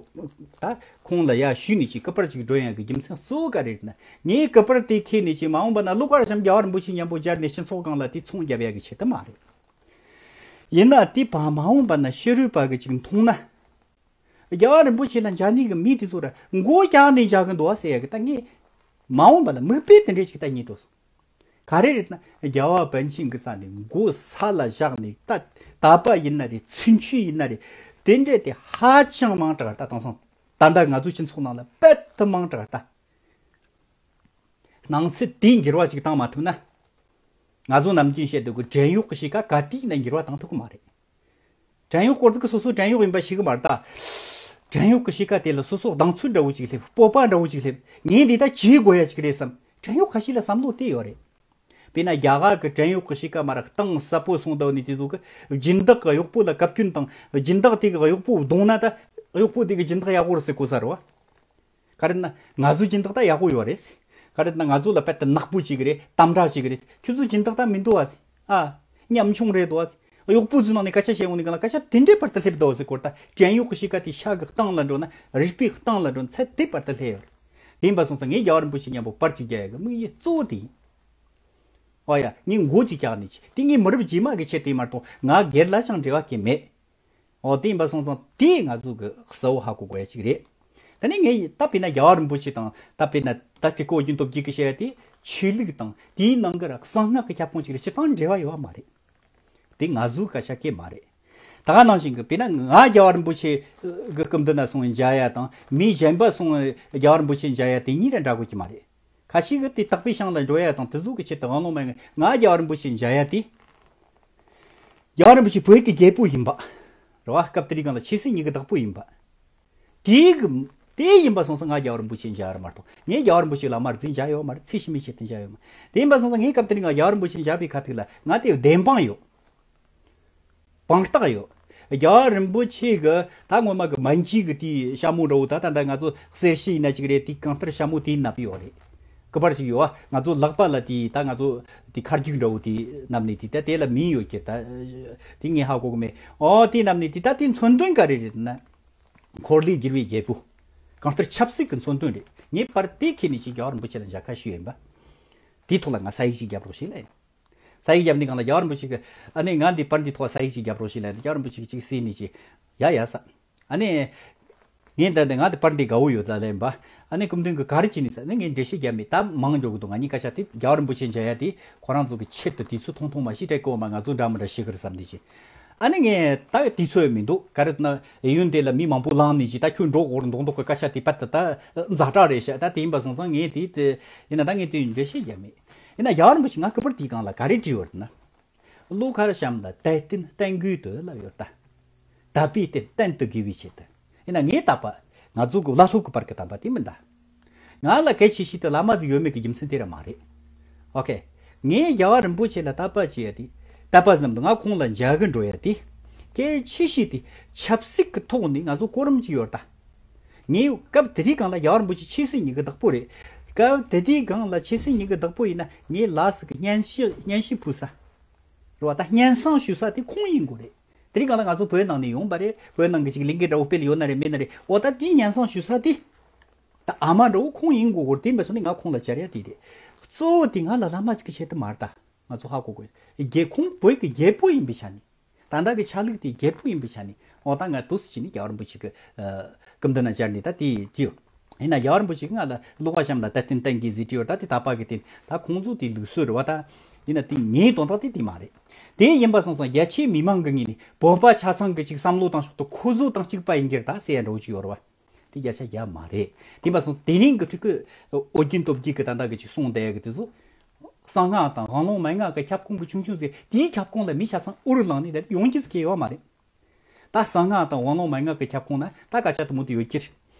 ད་ཁོང་ལ་ཡར་ཞུས་ནས་ཅིག་སྐུ་པར་ཅིག་སྒྲོན་ཡ་གི་རྒྱུ་མཚན་གཙོ་བོ་ག་རེ་རེད་ན། ངས་སྐུ་པར་དེ་ཁྱེར་ནས་ཅིག་མ་འོངས་པ་ན་ཀླུ་མཁར་བྱམས་རྒྱལ་བ་རིན་པོ་ཆེ་མཉམ་པོ་མཇལ་ནས་སྤྱི་ཚོགས་སྒང་ལ་དེ་ཚོང་རྒྱབ་ཡ་གི་ཆེད་དུ་མ་རེད། ཡིན་ན་དེ་བ་མ་འོངས་པ་ན་ཕྱི་རོལ་པ་གི་ཅིག་མཐོང་ན། རྒྱལ་བ་རིན་པོ་ཆེ་ལ་མཇལ་ནས་གི་མི་དེ་ཚོ་ར་མགོ་བཀྱག་ནས་མཇལ་གི་འདུག་བ་ཟེར་ཡ་གི་ད་ངས་མ་འོངས་པ་ལ་མིག་དཔེ་དེ་འདྲས་ཅིག་ད་རྙེད་འགྲོ་སོང་། ག་རེ་རེད་ན་རྒྱལ་བ་པཎ་ཆེན་གྱི་ས་ནས་མགོ་ས་ལ་བཞག་ནས་ད་དད་པ་ཡིན་ན་རེད། ཚུལ་འཆོས་ཡིན་ན་རེད། དེ་འདྲས་དེ་ཧ་ཅང་མང་དྲགས་ད། དེང་སང་ད་ལྟ་ང་ཚོའི་སྤྱི་ཚོགས་ནང་ལ་དཔེ་དེ་མང་དྲགས་ད། སྣང་ཚུལ་དེ་འགྱུར་བ་ཅིག་བཏང་མ་ཐུབ་ན། ང་ཚོ་ནམ་རྒྱུན་བཤད་འདུག་གི་བྲན་གཡོག་གི་གཤིས་ཀ་ག་དུས་ཡིན་ན་འགྱུར་བ་བཏང་ཐུབ་གི་མ་རེད། བྲན་གཡོག་སྐོར་ཚིག་གི་སོ་སོ་བྲན་གཡོག་ཡིན་པ་ཤེས་གི་མ་རེད་ད། བྲན་གཡོག་གི་གཤིས་ཀ་དེ་ལ་སོ་སོ་གདེང་ཚོད་འདྲ་བོ་ཅིག་སླེབས། སྤོབས་པ་འདྲ་བོ་ཅིག་སླེབས། ངས་འདི་ད་བྱེད་དགོས་ཡ་ཅིག་རེད་བསམ། བྲན་གཡོག་ཁ་ཤས་ལ་བསམ་བློ་དེ་ཡོད་རེད། དཔེར་ན་རྒྱ་གར་གི་བྲན་གཡོག་གི་གཤིས་ཀ་མ་རག་གཏིང་ཟབ་པོ་སོང་བསྡད་ནས་དེ་ཚོ་གི་སྦྱིན་བདག་གི་གཡོག་པོ་ལ་བཀའ་བཀྱོན་དང་། སྦྱིན་བདག་དེ་གི་གཡོག་པོ་བརྡུངས་ན་ད་གཡོག་པོ་དེ་གི་སྦྱིན་བདག་ཡག་པོ་རེད་ཟེར་གོ་ས་རེད་བ། ག་རེ་ན་ང་ཚོའི་སྦྱིན་བདག་ད་ཡག་པོ་ཡོད་རེད། ག་རེ་ན་ང་ཚོ་ལ་དཔེ་ད་ནག་པོ་བྱེད་གི་རེད། དམ་དྲག་བྱེད་གི་རེད། ཁྱོད་ཚོའི་སྦྱིན་བདག་ད་མི་འདུག་བ་ཟེར། ཨ། ཉམ་ཆུང་རེད་འདུག་བ་ཟེར། གཡོག་པོ་ཚོའི་ནང་ནས་སྐད་ཆ་བཤད་འོང་ནི་གང་ལ་སྐད་ཆ་དེ་འདྲའི་བར་དུ་སླེབས་འདུག་བ་ཟེར་སྐོར་ད། བྲན་གཡོག་གི་གཤིས་ཀ་དེ་ཤ་གི་གཏིང་ལ་འགྲོ་ན། རུས་པའི་གཏིང་ལ་འགྲོ་ན་ཚད་དེ་བར་དུ་སླེབས་ཡོད་རེད། དེ་ཡིན་པ་སོང་ཙང་ངས་རྒྱལ་བ་རིན་པོ་ཆེ་མཉམ་པོ་པར་གཅིག་རྒྱག་ཡ་གི་དམིགས་ཡུལ་གཙོ་བོ་དེ་ཡིན། ཨོ་ཡ། ངས་མགོ་གཅིག་བཀྱག་ནས་ཅི། དེ་ངས་མི་རབས་རྗེས་མ་གི་ཆེད་དུ་མ་གཏོགས་ང་སྒེར་ལ་ཅང་འབྲེལ་བ་གང་མེད། ཨོ། དེ་ཡིན་པ་སོང་ཙང་དེ་ང་ཚོ་གི་གསལ་བོ་ཧ་གོ་དགོས་ཡ་ཅིག་རེད། ད་ནི་ངས་ད་དཔེར་ན་རྒྱལ་བ་རིན་པོ་ཆེ་དང་། ད་དཔེར་ན་ད་སྤྲུལ་སྐུ་ཨོ་རྒྱན་སྟོབས་རྒྱས་ཀྱིས་བཤད་ཡ་དེ་ཆོས་ལུགས་དང་དེའི་ནང་གི་ར་གསང་སྔགས་ཀྱི་ཁྱབ་ཁོངས་ཅིག་རེད། སྤྱིར་བཏང་འབྲེལ་བ་ཡོད་བ་མ་རེད། དེ་ང་ཚོའི་སྐད་ཆ་སྐད་མ་རེད། ད་ག་ནང་བཞིན་གི་དཔེར་ན་ང་རྒྱལ་བ་རིན་པོ་ཆེ་གི་སྐུ་མདུན་ན་སོང་མཇལ་ཡ་དང་། མི་གཞན་པ་སོང་རྒྱལ་བ་རིན་པོ་ཆེ་མཇལ་ཡ་དེ་གཉིས་ར་འདྲ་དགོས་ཀྱི་མ་རེད། ཁ་ཤས་ཀྱིས་དེ་དག་པའི་ཞིང་ལ་འགྲོ་ཡ་དང་དེ་ཚོ་གི་ཆེད་དུ་དབང་ལུང་མ་ཡིན། ང་རྒྱལ་བ་རིན་པོ་ཆེ་མཇལ་ཡ་དེ། རྒྱལ་བ་རིན་པོ་ཆེ་བོད་ཀྱི་རྒྱལ་པོ་ཡིན་པ། རེད་བ། སྐབས་དེའི་སྒང་ལ་ཆོས་སྲིད་གཉིས་ཀྱི་བདག་པོ་ཡིན་པ། དེའི་གི་དེ་ཡིན་པ་སོང་ཙང་ང་རྒྱལ་བ་རིན་པོ་ཆེ་མཇལ་ཡ་རེད་མ་གཏོགས། ངས་རྒྱལ་བ་རིན་པོ་ཆེ་ལ་དམར་འཛིན་མཇལ་ཡོད་མ་རེད། ཚད་ཤི་མི་ཆེད་དུ་མཇལ་ཡོད་མ་རེད། དེ་ཡིན་པ་སོང་ཙང་ངས་སྐབས་དེའི་སྒང་རྒྱལ་བ་རིན་པོ་ཆེ་མཇལ་བའི་ཁ་ཐུག་ལ་ང་དེ་བདེན་དཔང་ཡོད། དཔང་རྟགས་ཡོད། རྒྱལ་བ་རིན་པོ་ཆེ་གི་ད་སྔོན་མ་གི་མན་ཇུའི་གི་དེའི་ཞྭ་མོ་འདྲ་བོ། ད་ད་ད་ང་ཚོ་གསེར་ཞུ་ཡིན་ན་ཅིག་རེད། དེའི་གང་ལྟར་ཞྭ་མོ་དེའི་ནབ་ཡོད་རེད། ག་པར་ཅིག་ཡོད་བ། ང་ཚོ་ལག་པ་ལ་དེའི་ད་ང་ཚོ་དེ་ཁ་རྒྱུག་འདྲ་བོ་དེ་ནབ་ནས་དེ་ད་དེ་ལ་མིང་ཡོད་ཀྱི། ད་དེ་ངས་ཧ་གོ་གི་མེད། ཨོ། དེ་ནབ་ནས་དེ་ད་དེའི་མཚོན་དོན་ག་རེ་རེད་ན། འཁོར་ལོས་སྒྱུར་བའི་རྒྱལ་པོ། གང་ལྟར་ཆབ་སྲིད་ཀྱི་མཚོན་དོན་རེད། ངས་པར་དེ་ཁྱེར་ནས་ཅིག་རྒྱལ་བ་རིན་པོ་ཆེ་ལ་མཇལ་ཁ་ཞུས་ཡིན་པ། དེའི་ཐོག་ལ་ང་ས་ཡིག་ཅིག་རྒྱབ་རོགས་ཞེས་ལབ་ཡིན། ས་ཡིག་རྒྱབ་ནས་སྒང་ལ་རྒྱལ་བ་རིན་པོ་ཆེ་གིས། ཨ་ནི་ང་འདི་པར་འདི་ཐོག་ས་ཡིག་ཅིག་རྒྱབ་རོགས་ཞེས་ལབ་ནས་རྒྱལ་བ་རིན་པོ་ཆེ་གིས་ཅིག་གཟིགས་ནས་ཅིག་ཡ་ཡ་ས། ཨ་ནི། ངས་ད་ནི་ང་འདི་པར་འདི་དགའ་བོ་ཡོད་ད་ལབ་ཡིན་པ། ཨ་ནི་སྐུ་མདུན་གྱིས་ག་རེ་བྱས་ནས་ཟེར་ནས་ངས་འགྲེལ་བཤད་རྒྱབ་མེད། ད་མང་འགྲོ་གི་འདུག་ང་གཉིས་སྐད་ཆ་དེ་རྒྱལ་བ་རིན་པོ་ཆེ་མཇལ་ཡ་དེ་ཁོ་རང་ཚོ་གི་ཆེད་དུ་དུས་ཚོད་ཐུང་ཐུང་མ་ཞིག་སྤྲད་གོ་མ། ང་ཚོ་འདྲ་མི་འདྲ་ཤེས་གི་རེད་བསམ་ནས་ཅིག་ཨ་ནི་ངས་ད་དུས་ཚོད་མི་འདུག་ག་རེ་ན་ཡུན་དེ་ལ་མི་མང་པོ་ལངས་ནས་ཅིག་ད་ཁྱོད་འགྲོ་དགོས་རེད་མདོག་མདོག་གི་སྐད་ཆ་དེ་པད་ད་ད་ཛ་དྲག་རེད་ཤག་ད་དེ་ཡིན་པ་སོང་ཙང་ངས་དེ་དེ་ཡིན་ན་ད་ངས་དེ་འགྲེལ་བཤད་རྒྱབ་མེད། ཡིན་ན་རྒྱལ་བ་རིན་པོ་ཆེ་ང་སྐུ་པར་དེའི་སྒང་ལ་ག་རེ་བྲིས་ཡོད་ན། ཀླུ་མཁར་བྱམས་ལ་དད་རྟེན་བསྟེན་དགོས་དུ་ལབ་ཡོད་ད། དད་པའི་རྟེན་བསྟེན་དུ་དགོས་པའི་ཆེད་དུ། ཡིན་ན་ངས་བལྟས་པ། ང་ཚོ་གི་བླ་སློབ་ཀྱི་བར་གྱི་དམ་པ་དེ་མིན་ད། ང་ལ་གལ་ཆེ་ཤོས་དེ་བླ་མ་ཟིག་ཡོད་མེད་ཀྱི་རྒྱུ་མཚན་དེ་ར་མ་རེད། ཨོ་ཁེ། ངས་རྒྱལ་བ་རིན་པོ་ཆེ་ལ་བལྟས་པ་བྱས་ཏེ། དད་པ་ཙམ་དུ་ང་ཁོང་ལ་མཇལ་གི་འགྲོ་ཡ་དེ་གལ་ཆེ་ཤོས་དེ་ཆབ་སྲིད་ཀྱི་ཐོག་ནས་ང་ཚོ་གོ་རིམ་གཅིག་ཡོད་ད། ངས་སྐབས་དེ་དུས་སྒང་ལ་རྒྱལ་བ་རིན་པོ་ཆེ་ཆོས་སྲིད་གཉིས་ཀྱི་བདག་པོ་རེད། སྐབས་དེ་དུས་སྒང་ལ་ཆོས་སྲིད་གཉིས་ཀྱི་བདག་པོ་ཡིན་ན་ངའི་ལགས་སུ་གི་སྙན་ཞུ་སྙན་ཞུ་ཕུལ་ས་རེད་བ། ད་སྙན་སེང་ཞུ་ས་དེ་ཁོང་ཡིན་དགོས་རེད། དེ་དུས་སྒང་ལ་ང་ཚོ་བོད་ནང་ནས་ཡོང་པ་རེད། བོད་ནང་གི་ཅིག་ལས་འགན་འདྲ་བོ་སྤེལ་ཡོད་ན་རེད་མེད་ན་རེད། འོ་ད་དེའི་སྙན་སེང་ཞུ་ས་དེ་ད་ཨ་མ་འདྲ་བོ་ཁོང་ཡིན་དགོས་སྐོར་དེ་འབད་སོང་ནས་ང་ཁོང་ལ་བཅར་ཡ་དེ་རེད། གཙོ་བོ་དེ་ང་ལ་བླ་མ་ཅིག་གི་ཆེད་དུ་མ་རེད་ད། ང་ཚོ་ཧ་གོ་དགོས། རྒྱལ་ཁོང་བོད་ཀྱི་རྒྱལ་པོ་ཡིན་པའི་ཆ་ནས། ད་ལྟ་གི་ཆ་ལུགས་དེ་རྒྱལ་པོ་ཡིན་པའི་ཆ་ནས་འོ་ད་ང་འདུག་སེ་བྱས་ནས་རྒྱལ་བ་རིན་པོ་ཆེ་གི་ཨ་སྐུ་མདུན་ན་བཅར་ནས་ད་དེ་དེ་ཡོད། ཡིན་ན་རྒྱལ་བ་རིན་པོ་ཆེ་གིས་ང་ལ་ཀླུ་མཁར་བྱམས་ལ་ད་བསྟུན་བསྟན་གྱི་ཟེར་གྱི་ཡོད། ད་དེ་དག་པ་གི་དེ་ད་ཁོང་ཚོ་དེ་ལུགས་སྲོལ་རེད་བ། ད་ཡིན་ན་དེ་ངའི་དོན་དག་དེ་དེ་མ་རེད། དེ་ཡིན་པ་སོང་ཙང་རྒྱ་ཆེའི་མི་མང་གི་ངོས་ནས་བོད་པ་ཆ་ཚང་གི་ཅིག་བསམ་བློ་དང་ཕྱོགས་སུ་ཁོ་ཚོ་དང་གཅིག་པ་ཡིན་གྱི་རེད་ད་ཟེར་ཡ་འདྲ་བོ་ཅིག་ཡོད་རེད་བ། དེ་བརྒྱ་ཆ་བརྒྱ་མ་རེད། དེ་མ་སོང་དེ་རིང་གི་ཕྲུ་གུ་ཨོ་རྒྱན་སྟོབས་རྒྱལ་གི་ད་ལྟ་གི་ཅིག་གསུང་བསྡད་ཡ་གི་དེ་ཚོ། གསང་སྔགས་དང་དབང་ལུང་མན་ངག་གི་ཁྱབ་ཁོངས་གི་ཆུང་ཆུང་ཟེར་དེའི་ཁྱབ་ཁོངས་ལ་མི་ཆ་ཚང་དབུ་རུ་ལངས་ནས་ད་ཡོང་རྒྱུ་ཟེར་གྱི་ཡོད་མ་རེད། ད་གསང་སྔགས་དང་དབང་ལུང་མན་ངག་གི་ཁྱབ་ཁོངས་ན་ད་སྐད་ཆ་དུ་མོ་དུ་ཡོད་ཀྱི་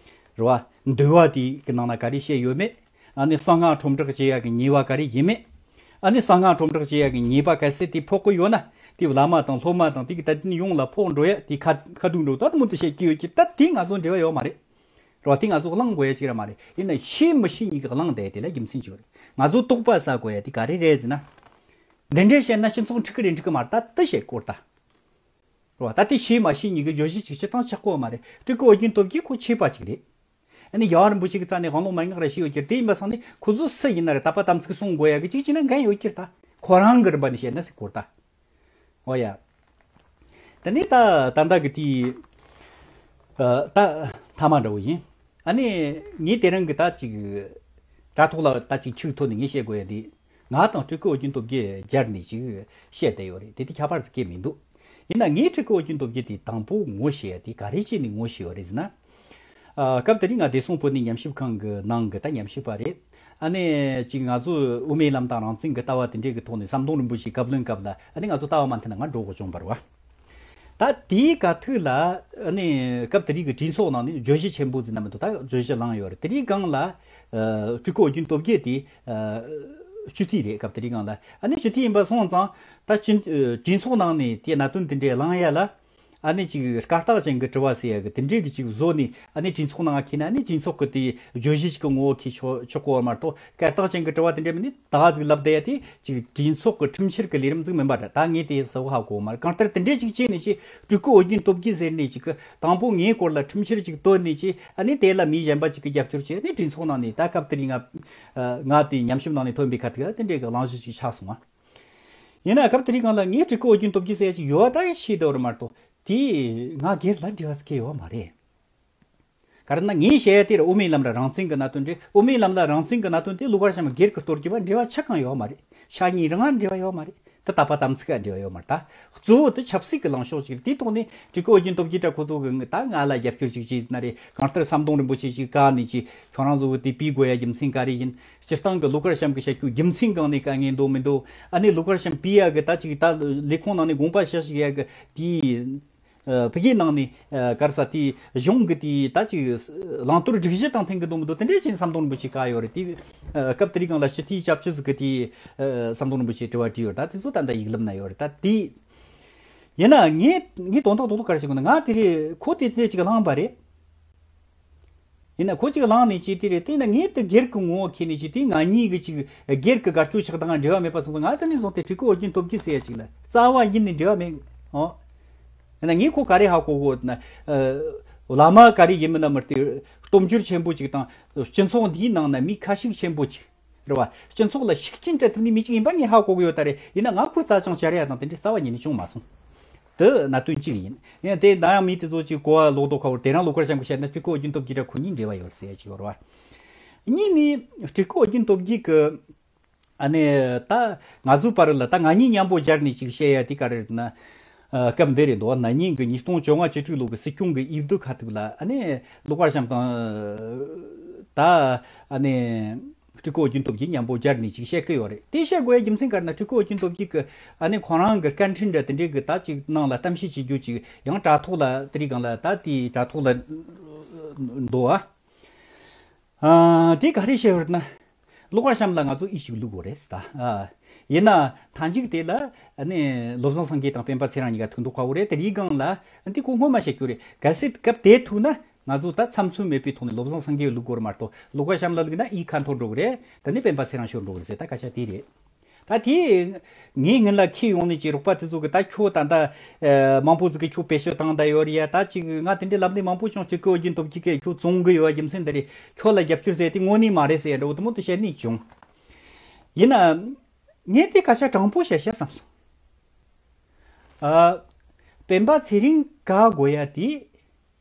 རེད་བ། འདུལ་བ་དེ་གི་ནང་ན་ག་རེ་བཤད་ཡོད་མེད། ཨ་ནི་གསང་སྔགས་ཁྲོམ་བསྒྲགས་བྱེད་ཡ་གི་ཉེས་པ་ག་རེ་ཡིན་མེད། ཨ་ནི་གསང་སྔགས་ཁྲོམ་བསྒྲགས་བྱེད་ཡ་གི་ཉེས་པ་གལ་སྲིད་དེ་ཕོག་གི་ཡོད་ན་དེ་བླ་མ་དང་སློབ་མ་དང་དེ་གི་ད་དེ་ནི་ཡོངས་ལ་ཕོག་འགྲོ་ཡ་དེ་ཁ་ཁ་ཐུག་འགྲོ་ད་དུ་མོ་དུ་བཤད་ཀྱི་ཡོད་ཀྱི་རེད། ད་དེ་ང་ཚོ་འབྲེལ་བ་ཡོད་མ་རེད། རེད་བ། དེ་ང་ཚོ་གླེང་དགོས་ཡ་ཅིག་ར་མ་རེད། ཡིན་ན་ཤེས་མི་ཤེས་གཉིས་ཀ་གླེང་བསྡད་དེ་ལ་རྒྱུ་མཚན་ཅིག་ཡོད་རེད། ང་ཚོ་དོགས་པ་ཟ་དགོས་ཡ་དེ་ག་རེ་རེད་ཟེར་ན། འདི་འདྲས་བཤད་ན་སྤྱི་ཚོགས་འཁྲུག་གི་རེད་འགྲིག་གི་མ་རེད། ད་དེ་བཤད་སྐོར་ད། རེད་བ། ད་དེ་ཤེས་མ་ཤེས་གཉིས་ཀའི་བརྗོད་གཞི་ཅིག་སྤྱིར་བཏང་ཆགས་ཀྱི་ཡོད་མ་རེད། སྤྲུལ་སྐུ་ཨོ་རྒྱན་སྟོབས་རྒྱལ་ཁོ་ཆོས་པ་ཅིག་རེད། ཨ་ནི་རྒྱལ་བ་རིན་པོ་ཆེ་གི་རྩ་ནས་དབང་ལུང་མན་ངག་ར་ཤེས་ཡོད་ཀྱི་རེད། དེ་ཡིན་པ་སང་ནས་ཁོ་ཚོ་སུ་ཡིན་ན་རེད། དད་པ་དམ་ཚིག་སྲུང་དགོས་ཡ་གི་ཅིག་བྱས་ན་འགན་ཡོད་ཀྱི་རེད་ད། ཁོ་རང་གི་རིམ་པ་ནས་བཤད་ན་ཟེར་སྐོར་ད། འོ་ཡ། དེ་ནས་ད་ད་ལྟ་གི་དེའི་ཨ་ད་མཐའ་མ་འདྲ་བོ་ཡིན། ཨ་ནི་ངས་དེ་རིང་གི་ད་ཅིག་དྲ་ཐོག་ལ་ད་ཅིག་ཆུ་ཐོན་ནས་ངས་བཤད་དགོས་ཡ་འདི། ང་དང་སྤྲུལ་སྐུ་ཨོ་རྒྱན་སྟོབས་རྒྱལ་སྦྱར་ནས་ཅིག་བཤད་བསྡད་ཡོད་རེད། དེ་དེ་ཁྱད་པར་ཅིག་གས་མི་འདུག་ཡིན་ན་ངས་སྤྲུལ་སྐུ་ཨོ་རྒྱན་སྟོབས་རྒྱལ་དེ་དང་པོ་ངོ་ཤེས་ཡ་དེ་ག་རེ་བྱས་ནས་ངོ་ཤེས་ཡོད་རེད་ཟེར་ན། ཨ་སྐབས་དེ་རིང་ང་བདེ་སྲུང་བོད་གནས་ཉམས་ཞིབ་ཁང་གི་ནང་གི་ད་ཉམས་ཞིབ་པ་རེད། ཨ་ནི་ཅིག་ང་ཚོ་དབུ་མའི་ལམ་དང་རང་བཙན་གྱི་ལྟ་བ་དེ་འདྲས་ཀྱི་ཐོག་ནས་ཟམ་གདོང་རིན་པོ་ཆེའི་བཀའ་བློན་སྐབས་ལ་ཨ་ནི་ང་ཚོ་ལྟ་བ་མ་མཐུན་ན་ང་འགྲོ་དགོས་བྱུང་བ་རེད་བ། ད་དེའི་སྐབས་ཐོག་ལ་ཨ་ནི་སྐབས་དེ་རིང་གི་གྲོས་ཚོགས་ནང་ནས་བརྗོད་གཞི་ཆེན་པོ་ཟེར་ན་མི་འདུག་ད་བརྗོད་གཞི་བླངས་ཡོད་རེད། དེ་རིང་སྒང་ལ་ཨ་སྤྲུལ་སྐུ་ཨོ་རྒྱན་སྟོབས་རྒྱལ་དེ་ཨ་སྤྱི་འཐུས་རེད། སྐབས་དེ་རིང་སྒང་ལ་ཨ་ནི་སྤྱི་འཐུས་ཡིན་པ་སོང་ཙང་ད་སྤྱི་གྲོས་ཚོགས་ནང་ནས་དེ་གནད་དོན་དེ་འདྲས་བླངས་ཡ་ལ། ཨ་ནི་ཅིག་སྐར་རྟགས་ཅན་གྱི་དྲི་བ་ཟེར་ཡ་གི་དེ་འདྲས་ཀྱི་ཅིག་བཟོ་ནས་ཨ་ནི་གྲོས་ཚོགས་ནང་འཁྱེར་ན་ཨ་ནི་གྲོས་ཚོགས་ཀྱི་དེ་བརྗོད་གཞི་ཅིག་གི་ངོ་བོ་འཁྱེར་ཆོག་ཆོག་གོ་བ་མ་གཏོགས། སྐར་རྟགས་ཅན་གྱི་དྲི་བ་དེ་འདྲས་མིན་ནི་ད་ག་ཟིག་ལབ་བསྡད་ཡ་དེ་ཅིག་གྲོས་ཚོགས་ཀྱི་ཁྲིམས་འཆར་གྱི་ལས་རིམ་ཟིག་མིན་པ་འདྲ། ད་ངས་དེ་གསལ་བོ་ཧ་གོ་མ་རེད། གང་ལྟར་དེ་འདྲས་ཅིག་བྱས་ནས་ཅིག་སྤྲུལ་སྐུ་ཨོ་རྒྱན་སྟོབས་རྒྱལ་ཟེར་ནས་ཅིག་གི་དང་པོ་ངའི་སྐོར་ལ་ཁྲིམས་འཆར་ཅིག་བཏོན་ནས་ཅིག་ཨ་ནི་དེ་ལ་མི་གཞན་པ་ཅིག་གི་རྒྱབ་སྐྱོར་བྱས་ནས་གྲོས་ཚོགས་ནང་ནས་ད་སྐབས་དེ་རིང་ང་ང་དེ་ཉམས་ཞིབ་ནང་ནས་ཐོན་པའི་ཁ་ཐུག་ལ་དེ་འདྲས་ཀྱི་གླེང་གཞི་ཅིག་ཆགས་སོང་བ། ཡིན་ན་སྐབས་དེ་རིང་སྒང་ལ་ངས་སྤྲུལ་སྐུ་ཨོ་རྒྱན་སྟོབས་རྒྱལ་ཟེར་ཡ་ཅིག་ཡོད་ད་ཤེས་བསྡད་ཡོད་རེད་མ་གཏོགས་དེ་ང་སྒེར་ལ་འབྲེལ་བ་ཟིག་གས་ཡོད་མ་རེད། ག་རེ་ན་ངས་བཤད་ཡ་དེ་ར་དབུ་མའི་ལམ་ར་རང་བཙན་གྱི་གནད་དོན་རེད། དབུ་མའི་ལམ་ལ་རང་བཙན་གྱི་གནད་དོན་དེ་ཀླུ་མཁར་བྱམས་སྒེར་གྱི་གཏོར་རྒྱུ་བ་འབྲེལ་བ་ཆ་གང་ཡོད་མ་རེད། ཤ་ཉེ་རང་འབྲེལ་བ་ཡོད་མ་རེད། དེ་དད་པ་དམ་ཚིག་ག་འབྲེལ་བ་ཡོད་མ་རེད། ད་གཙོ་བོ་དེ་ཆབ་སྲིད་ཀྱི་ལངས་ཕྱོགས་ཅིག་རེད། དེའི་ཐོག་ནས་སྤྲུལ་སྐུ་ཨོ་རྒྱན་སྟོབས་རྒྱལ་འདྲ་ཁོ་ཚོ་གི་ད་ང་ལ་རྒྱབ་སྐྱོར་ཅིག་བྱས་ན་རེད། གང་ལྟར་ཟམ་གདོང་རིན་པོ་ཆེ་ཅིག་བཀའ་ནས་ཅིག་ཁྱོད་རང་ཚོ་གི་དེ་ཕུད་དགོས་ཡ་རྒྱུ་མཚན་ག་རེ་ཡིན། སྤྱིར་བཏང་གི་ཀླུ་མཁར་བྱམས་ཀྱི་བཤད་རྒྱུ་རྒྱུ་མཚན་སྒང་ནས་དཀའ་ངལ་འདུག་མི་འདུག་ཨ་ནི་ཀླུ་མཁར་བྱམས་ཕུད་ཡ་གི་ད་ཅིག་ད་ལས་ཁུངས་ནང་ནས་དགོངས་པ་ཞུ་ཞུ་ཡ་གི་དེའི་ཨ་ཕ་གིའི་ནང་ནས་ཨ་ག་རེ་ཟེར་དེའི་གཞུང་གི་དེའི་ད་ཅིག་བླང་དོར་སྒྲིག་གཞི་དང་མཐུན་གི་འདུག་མི་འདུག་དེ་འདྲས་ཅིག་ཟམ་གདོང་རིན་པོ་ཆེ་བཀའ་ཡོད་རེད། དེ་ཨ་སྐབས་དེ་རིང་སྒང་ལ་སྤྱི་འཐུས་སྐྱབས་བཅོལ་ཟིག་གི་དེའི་ཨ་ཟམ་གདོང་རིན་པོ་ཆེ་དྲི་བ་དྲིས་ཡོད་རེད། ད་དེ་ཚོ་ད་ལྟ་ཡིག་ལམ་ན་ཡོད་རེད། ད་དེ་ཡིན་ན་ངས་ངས་དོན་དག་རྡོག་རྡོག་ག་རེ་བཤད་དགོས་ན་ང་དེ་རེད། ཁོ་དེ་དེ་ཅིག་བླངས་པ་རེད། ཡིན་ན་ཁོ་ཅིག་ལངས་ནས་ཅིག་དེ་རེད། དེ་ན་ངས་དེ་སྒེར་གྱི་ངོ་བོ་ཁྱེར་ནས་ཅིག་དེ་ང་གཉིས་ཀྱི་ཅིག་སྒེར་གྱི་དགའ་སྐྱོ་ཆགས་སྡང་འབྲེལ་བ་མེད་པ་སོང་ཙང་། ང་དེ་ནས་བཟུང་སྟེ་སྤྲུལ་སྐུ་ཨོ་རྒྱན་སྟོབས་རྒྱལ་ཟེར་ཡ་ཅིག་ལ་རྩ་བ་ཉིད་ནས་འབྲེལ་བ་མེད། ཨོ། ཡིན་ན་ངས་ཁོ་ག་རེ་ཧ་གོ་གོ་ན། ཨ་བླ་མ་ག་རེ་ཡིན་མིན་ན་མི་ལྟོས། སྟོབས་འབྱོར་ཆེན་པོ་ཅིག་དང་སྤྱི་ཚོགས་འདིའི་ནང་ན་མི་ཁ་ཤུགས་ཆེན་པོ་ཅིག་རེད་བ། སྤྱི་ཚོགས་ལ་ཤུགས་རྐྱེན་སྤྲད་ཐུབ་ནི་མི་གཅིག་ཡིན་པ་ངས་ཧ་གོ་གི་ཡོད་ད་རེད། ཡིན་ན་ང་ཁོ་རྩ་ཅང་བཅར་ཡ་དང་དེ་འདྲའི་རྩ་བ་ཉིད་ནས་བྱུང་མ་སོང་། དེ་གནད་དོན་གཅིག་ཡིན། ཡིན་ན་དེ་ནའང་མི་དེ་ཚོ་ཅིག་གོ་བ་ལོག་རྡོག་ཁ་བོར་དེ་རང་ཀླུ་མཁར་བྱམས་ཀྱིས་བཤད་ན་སྤྲུལ་སྐུ་ཨོ་རྒྱན་སྟོབས་རྒྱལ་ར་ཁོ་གཉིས་འབྲེལ་བ་ཡོད་ཟེར་ཡ་ཅིག་ཡོད་རེད་བ། གཉིས་ནི་སྤྲུལ་སྐུ་ཨོ་རྒྱན་སྟོབས་རྒྱལ་གི་ཨ་ནི་ད་ང་ཚོའི་བར་ལ་ད་ང་གཉིས་མཉམ་པོ་སྦྱར་ནས་ཅིག་བཤད་ཡ་དེ་ག་རེ་རེད་ན། ཨ་སྐབས་འདི་རེད་འདུག་ན་ནིང་གི་ཉིས་སྟོང་བཅོ་ལྔ་བཅུ་དྲུག་ལོ་གི་སྲིད་སྐྱོང་གི་འོས་བསྡུ་ཁ་ཐུག་ལ་ཨ་ནི་ཀླུ་མཁར་བྱམས་དང་ད་ཨ་ནི། སྤྲུལ་སྐུ་ཨོ་རྒྱན་སྟོབས་རྒྱལ་མཉམ་པོ་སྦྱར་ནས་ཅིག་བཤད་ཀྱི་ཡོད་རེད། དེ་བཤད་དགོས་ཡ་རྒྱུ་མཚན་ག་རེ་ན་སྤྲུལ་སྐུ་ཨོ་རྒྱན་སྟོབས་རྒྱལ་གྱི་ཨ་ནི་ཁོ་རང་གི་བཀའ་འཕྲིན་འདྲ་དེ་འདྲའི་གི་ད་ཅིག་ནང་ལ་གཏམ་བཤད་བྱེད་རྒྱུ་ཅིག་ཡང་དྲ་ཐོག་ལ་དེ་རིང་སྒང་ལ་ད་དེའི་དྲ་ཐོག་ལ་འདུག་ཨ། ཨ་དེ་ག་རེ་བཤད་ཡོད་རེད་ན། ཀླུ་མཁར་བྱམས་ལ་ང་ཚོ་ཨི་ཞིག་བླུག་དགོས་རེད་ད། ཨ་ ཡིན་ན་མཐའ་མཇུག་དེ་ལ་ཨ་ནི་བློ་བཟང་སེང་གེ་དང་སྤེན་པ་ཚེ་རིང་གཉིས་ཀ་ཐུག་འདུག་ཁ་བོ་རེད། དེ་རིགས་སྒང་ལ་འདི་ཁོ་སྔོན་མ་བཤད་རྒྱུ་རེད། གལ་སྲིད་སྐབས་དེ་ཐུག་ན་ང་ཚོ་ད་ཚབ་མཚོན་མེད་པའི་ཐོག་ནས་བློ་བཟང་སེང་གེ་བླུག་དགོས་རེད་མ་གཏོགས། བློ་དགའ་གཤམ་ལ་བླུགས་ན་ཨི་ཁ་འཐོར་འགྲོ་གི་རེད། ད་ནི་སྤེན་པ་ཚེ་རིང་ཤོར་འགྲོ་གི་རེད་ཟེར། ད་སྐད་ཆ་དེ་རེད། ད་དེ་ངའི་སྔུན་ལ་ཁྱེད་ཡོང་ནས་ཀྱི་རོགས་པ་དེ་ཚོ་གི་ད་ཁྱོད་ད་ད་ཨ་མང་པོ་ཟིག་གི་ཁྱོད་བེད་སྤྱོད་བཏང་ད་ཡོད་རེད་ཡ། ད་ཅིག་ང་དེ་འདྲའི་ལབ་ནས་མང་པོ་བྱུང་། སྤྲུལ་སྐུ་ཨོ་རྒྱན་སྟོབས་རྒྱལ་གིས་ཁྱོད་བཙོང་གི་ཡོད་རྒྱུ་མཚན་འདི་རེད། ཁྱོད་ལ་རྒྱབ་སྐྱོར་ཟེར་དེ་དངོས་གནས་མ་རེད་ཟེར་ཡ་འདྲ་བོ་དེ་མོ་དེ་བཤད་ནས་བྱུང་། ཡིན་ན། ངས་དེ་སྐད་ཆ་དྲང་པོ་བཤད་བཤད་བསམ་སོང་། ཨ། སྤེན་པ་ཚེ་རིང་དགའ་དགོས་ཡ་དེ།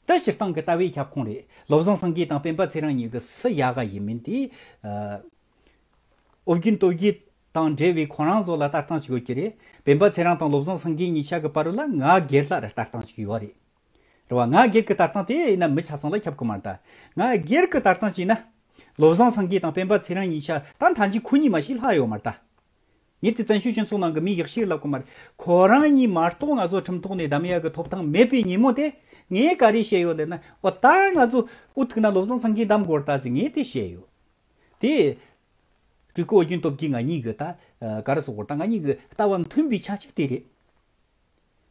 ད་སྤྱིར་བཏང་གི་ལྟ་བའི་ཁྱབ་ཁོངས་རེད། བློ་བཟང་སེང་གེ་དང་སྤེན་པ་ཚེ་རིང་གཉིས་ཀྱི་སུ་ཡག་ག་ཡིན་མིན་དེ། ཨ། ཨོ་རྒྱན་སྟོབས་རྒྱལ་དང་འབྲེལ་བའི་ཁོ་རང་ཚོ་ལ་ལྟ་སྟངས་ཅིག་ཡོད་ཀྱི་རེད། སྤེན་པ་ཚེ་རིང་དང་བློ་བཟང་སེང་གེ་གཉིས་ཆ་གི་བར་ལ་ང་སྒེར་ལ་ར་ལྟ་སྟངས་ཅིག་ཡོད་རེད། རེད་བ། ང་སྒེར་གྱི་ལྟ་སྟངས་དེ་ཡིན་ན་མི་ཆ་ཚང་ལ་ཁྱབ་ཀྱི་མ་རེད་ད། ང་སྒེར་གྱི་ལྟ་སྟངས་ཅིག་ཡིན་ན། བློ་བཟང་སེང་གེ་དང་སྤེན་པ་ཚེ་རིང་གཉིས་ཆ་ད་མཐའ་མཇུག་ཁོ་གཉིས་མ་ཞིག་ལྷག་ཡོད་མ་རེད་ད། ངས་དེ་བཙན་བྱོལ་སྤྱི་ཚོགས་ནང་གི་མི་ཡག་ཤོས་ལབ་ཀྱི་མ་རེད། ཁོ་རང་གཉིས་མ་གཏོགས་ང་ཚོ་ཁྲིམས་ཐོག་ནས་གདམ་ཡག་གི་ཐོབ་ཐང་མེད་པའི་ཉིན་མོ་དེ། ངས་ག་རེ་བཤད་ཡོད་ལབ་ན། འོ་ད་ང་ཚོ་འུ་ཐུག་ན་བློ་བཟང་སེང་གེ་གདམ་དགོས་རེད་ད་ཟེར་ངས་དེ་བཤད་ཡོད། དེ། སྤྲུལ་སྐུ་ཨོ་རྒྱན་སྟོབས་རྒྱལ་ང་གཉིས་ཀྱི་ད། ག་རེ་ཟེར་དགོས་རེད་ད། ང་གཉིས་ཀྱི་ལྟ་བ་མཐུན་པའི་ཆ་གཅིག་དེ་རེད།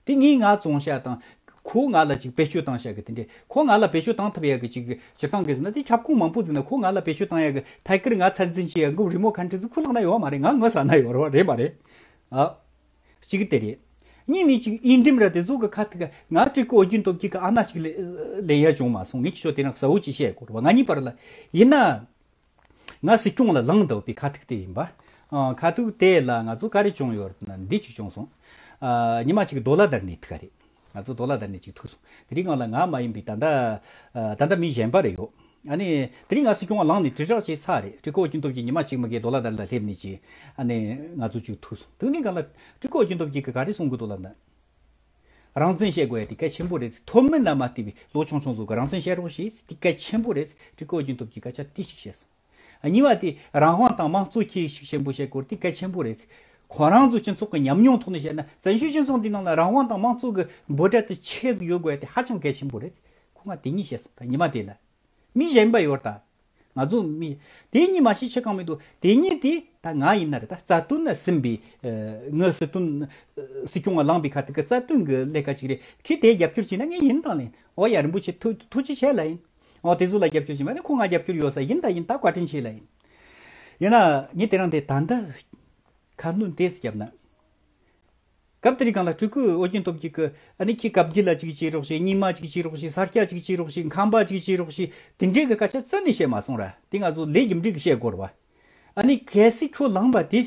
དེ་ངས་ང་བཙོང་བཤད་དང་། ཁོ་ང་ལ་ཅིག་བེད་སྤྱོད་བཏང་བཤད་གི་དེ་འདྲས། ཁོ་ང་ལ་བེད་སྤྱོད་བཏང་ཐུབ་ཡག་གི་ཅིག་སྤྱིར་བཏང་གི་ཟེར་ན་དེ་ཁྱབ་ཁོངས་མང་པོ་ཟིག་ན་ཁོ་ང་ལ་བེད་སྤྱོད་བཏང་ཡག་གི་ཐད་ཀར་ང་ཚད་འཛིན་བྱེད་ཡག་གི་རི་མོ་ཁ་འདྲ་ཟིག་ཁོ་ལག་ན་ཡོད་མ་རེད། ང་ངོ་ས་ན་ཡོད་རེད་བ། རེད་མ་རེད། ཨ། གཅིག་དེ་རེད། གཉིས་ནི་ཅིག་ཨིན་འགྲིམ་ར་དེ་ཚོ་གི་ཁ་ཐུག་ག་ང་སྤྲུལ་སྐུ་ཨོ་རྒྱན་སྟོབས་རྒྱལ་གི་ཨ་ན་ཅིག་ལེ་ལེན་ཡ་བྱུང་མ་སོང་། ངས་ཁྱོད་དེ་རིང་གསལ་བོ་ཅིག་བཤད་དགོས་རེད་བ། ང་གཉིས་བར་ལ་ཡིན་ན། ང་སྲིད་སྐྱོང་ལ་ལངས་འདོད་པའི་ཁ་ཐུག་དེ་ཡིན་པ། ཨ། ཁ་ཐུག་དེ་ལ་ང་ཚོ་ག་རེ་བྱུང་ཡོད་ན་འདི་ཅིག་བྱུང་སོང་། ཨ། ཉི་མ་གཅིག་རྡོ་ལ་བརྡར་ནས་ཐུག་ག་རེད། ང་ཚོ་རྡོ་ལ་བརྡར་ནས་ཅིག་ཐུག་སོང་། དེ་རིང་སྒང་ལ་ང་མ་ཡིན་པའི་ད་ལྟ། ཨ། ད་ལྟ་མི་གཞན་པ་རེ་ཡོད། ཨ་ནི་དེ་རིང་ང་སྲིད་སྐྱོང་ལ་ལངས་ནས་དྲིལ་བསྒྲགས་བྱས་ཚར་རེད། སྤྲུལ་སྐུ་ཨོ་རྒྱན་སྟོབས་རྒྱལ་ཉི་མ་གཅིག་མ་གིས་རྡོ་ལ་བརྡར་ལ་སླེབས་ནས་ཅིག་ཨ་ནི་ང་ཚོ་ཅིག་ཐུག་སོང་། དེ་ནས་སྒང་ལ་སྤྲུལ་སྐུ་ཨོ་རྒྱན་སྟོབས་རྒྱལ་གིས་ག་རེ་གསུང་གི་འདུག་ལབ་ན། རང་བཙན་བཤད་དགོས་ཡ་དེ་གལ་ཆེན་པོ་རེད། མཐོ་དམན་ལ་མ་ལྟོས་པའི་ལོ་ཆུང་ཆུང་ཚོ་གི་རང་བཙན་བཤད་རོགས་བྱེད། དེ་གལ་ཆེན་པོ་རེད། སྤྲུལ་སྐུ་ཨོ་རྒྱན་སྟོབས་རྒྱལ་གྱིས་སྐད་ཆ་དེ་ཞིག་བཤད་སོང་། གཉིས་པ་དེ་རང་དབང་དང་དམངས་གཙོ་ཁྱེད་ཤུགས་ཆེན་པོ་བཤད་སྐོར་དེ་གལ་ཆེན་པོ་རེད། ཁོ་རང་ཚོ་སྤྱི་ཚོགས་ཀྱི་ཉམས་མྱོང་ཐོག་ནས་བཤད་ན་བཙན་བྱོལ་སྤྱི་ཚོགས་འདི་ནང་ལ་རང་དབང་དང་དམངས་གཙོ་གི་འབོད་སྒྲ་དེ་ཆེ་ཟིག་ཡོད་དགོས་ཡ་དེ་ཧ་ཅང་གལ་ཆེན་པོ་རེད། ཁོ་ང་དེ་གཉིས་བཤད་སོང་། ད་གཉིས་པ་དེ་ལ། མི་གཞན་པ་ཡོད་ད། ང་ཚོ་མི། དེ་གཉིས་མ་གཞི་ཆེ་གང་མི་འདུག་དེ་གཉིས་དེ་ད་ང་ཡིན་ན་རེད། ད་རྩ་དོན་ན་ཟིན་པའི། ཨ། ངའི་སྲིད་དོན། ཨ། སྲིད་སྐྱོང་ལ་ལངས་པའི་ཁ་ཐུག་གི་རྩ་དོན་གྱི་ལས་ཀ་ཅིག་རེད། ཁྱེད་དེ་རྒྱབ་སྐྱོར་བྱས་ན་ངས་ཡིན་དང་ལེན། འོ་ཡ། རིན་པོ་ཆེ་ཐུགས་ཐུགས་རྗེ་ཆེ་ལབ་ཡིན། འོ་དེ་ཚོ་ལ་རྒྱབ་སྐྱོར་བྱས་མ་ནི་ཁོ་ང་རྒྱབ་སྐྱོར་ཡོད་ས་ཡིན་ད་ཡིན། ད་བཀའ་དྲིན་ཆེ་ལབ་ཡིན། ཡིན་ན་ངས་དེ་རིང་དེ་ད་ལྟ་ཁ་སྣོན་དེ་བརྒྱབ་ན། སྐབས་དེ་རིང་སྒང་ལ་སྤྲུལ་སྐུ་ཨོ་རྒྱན་སྟོབས་རྒྱལ་གྱིས་ཨ་ནི་ཁྱེད་སྐབས་རྒྱུ་ལ་ཅིག་བྱེད་རོགས་བྱེད། རྙིང་མ་ཅིག་བྱེད་རོགས་བྱེད། ས་སྐྱ་ཅིག་བྱེད་རོགས་བྱེད། ཁམས་པ་ཅིག་བྱེད་རོགས་བྱེད། དེ་འདྲའི་གི་སྐད་ཆ་རྩ་ནས་བཤད་མ་སོང་ར། དེ་ང་ཚོ་ལས་རྒྱུ་འབྲས་ཀྱི་བཤད་དགོས་ར་བ། ཨ་ནི་གལ་སྲིད་ཁྱོད་ལངས་པ་དེ།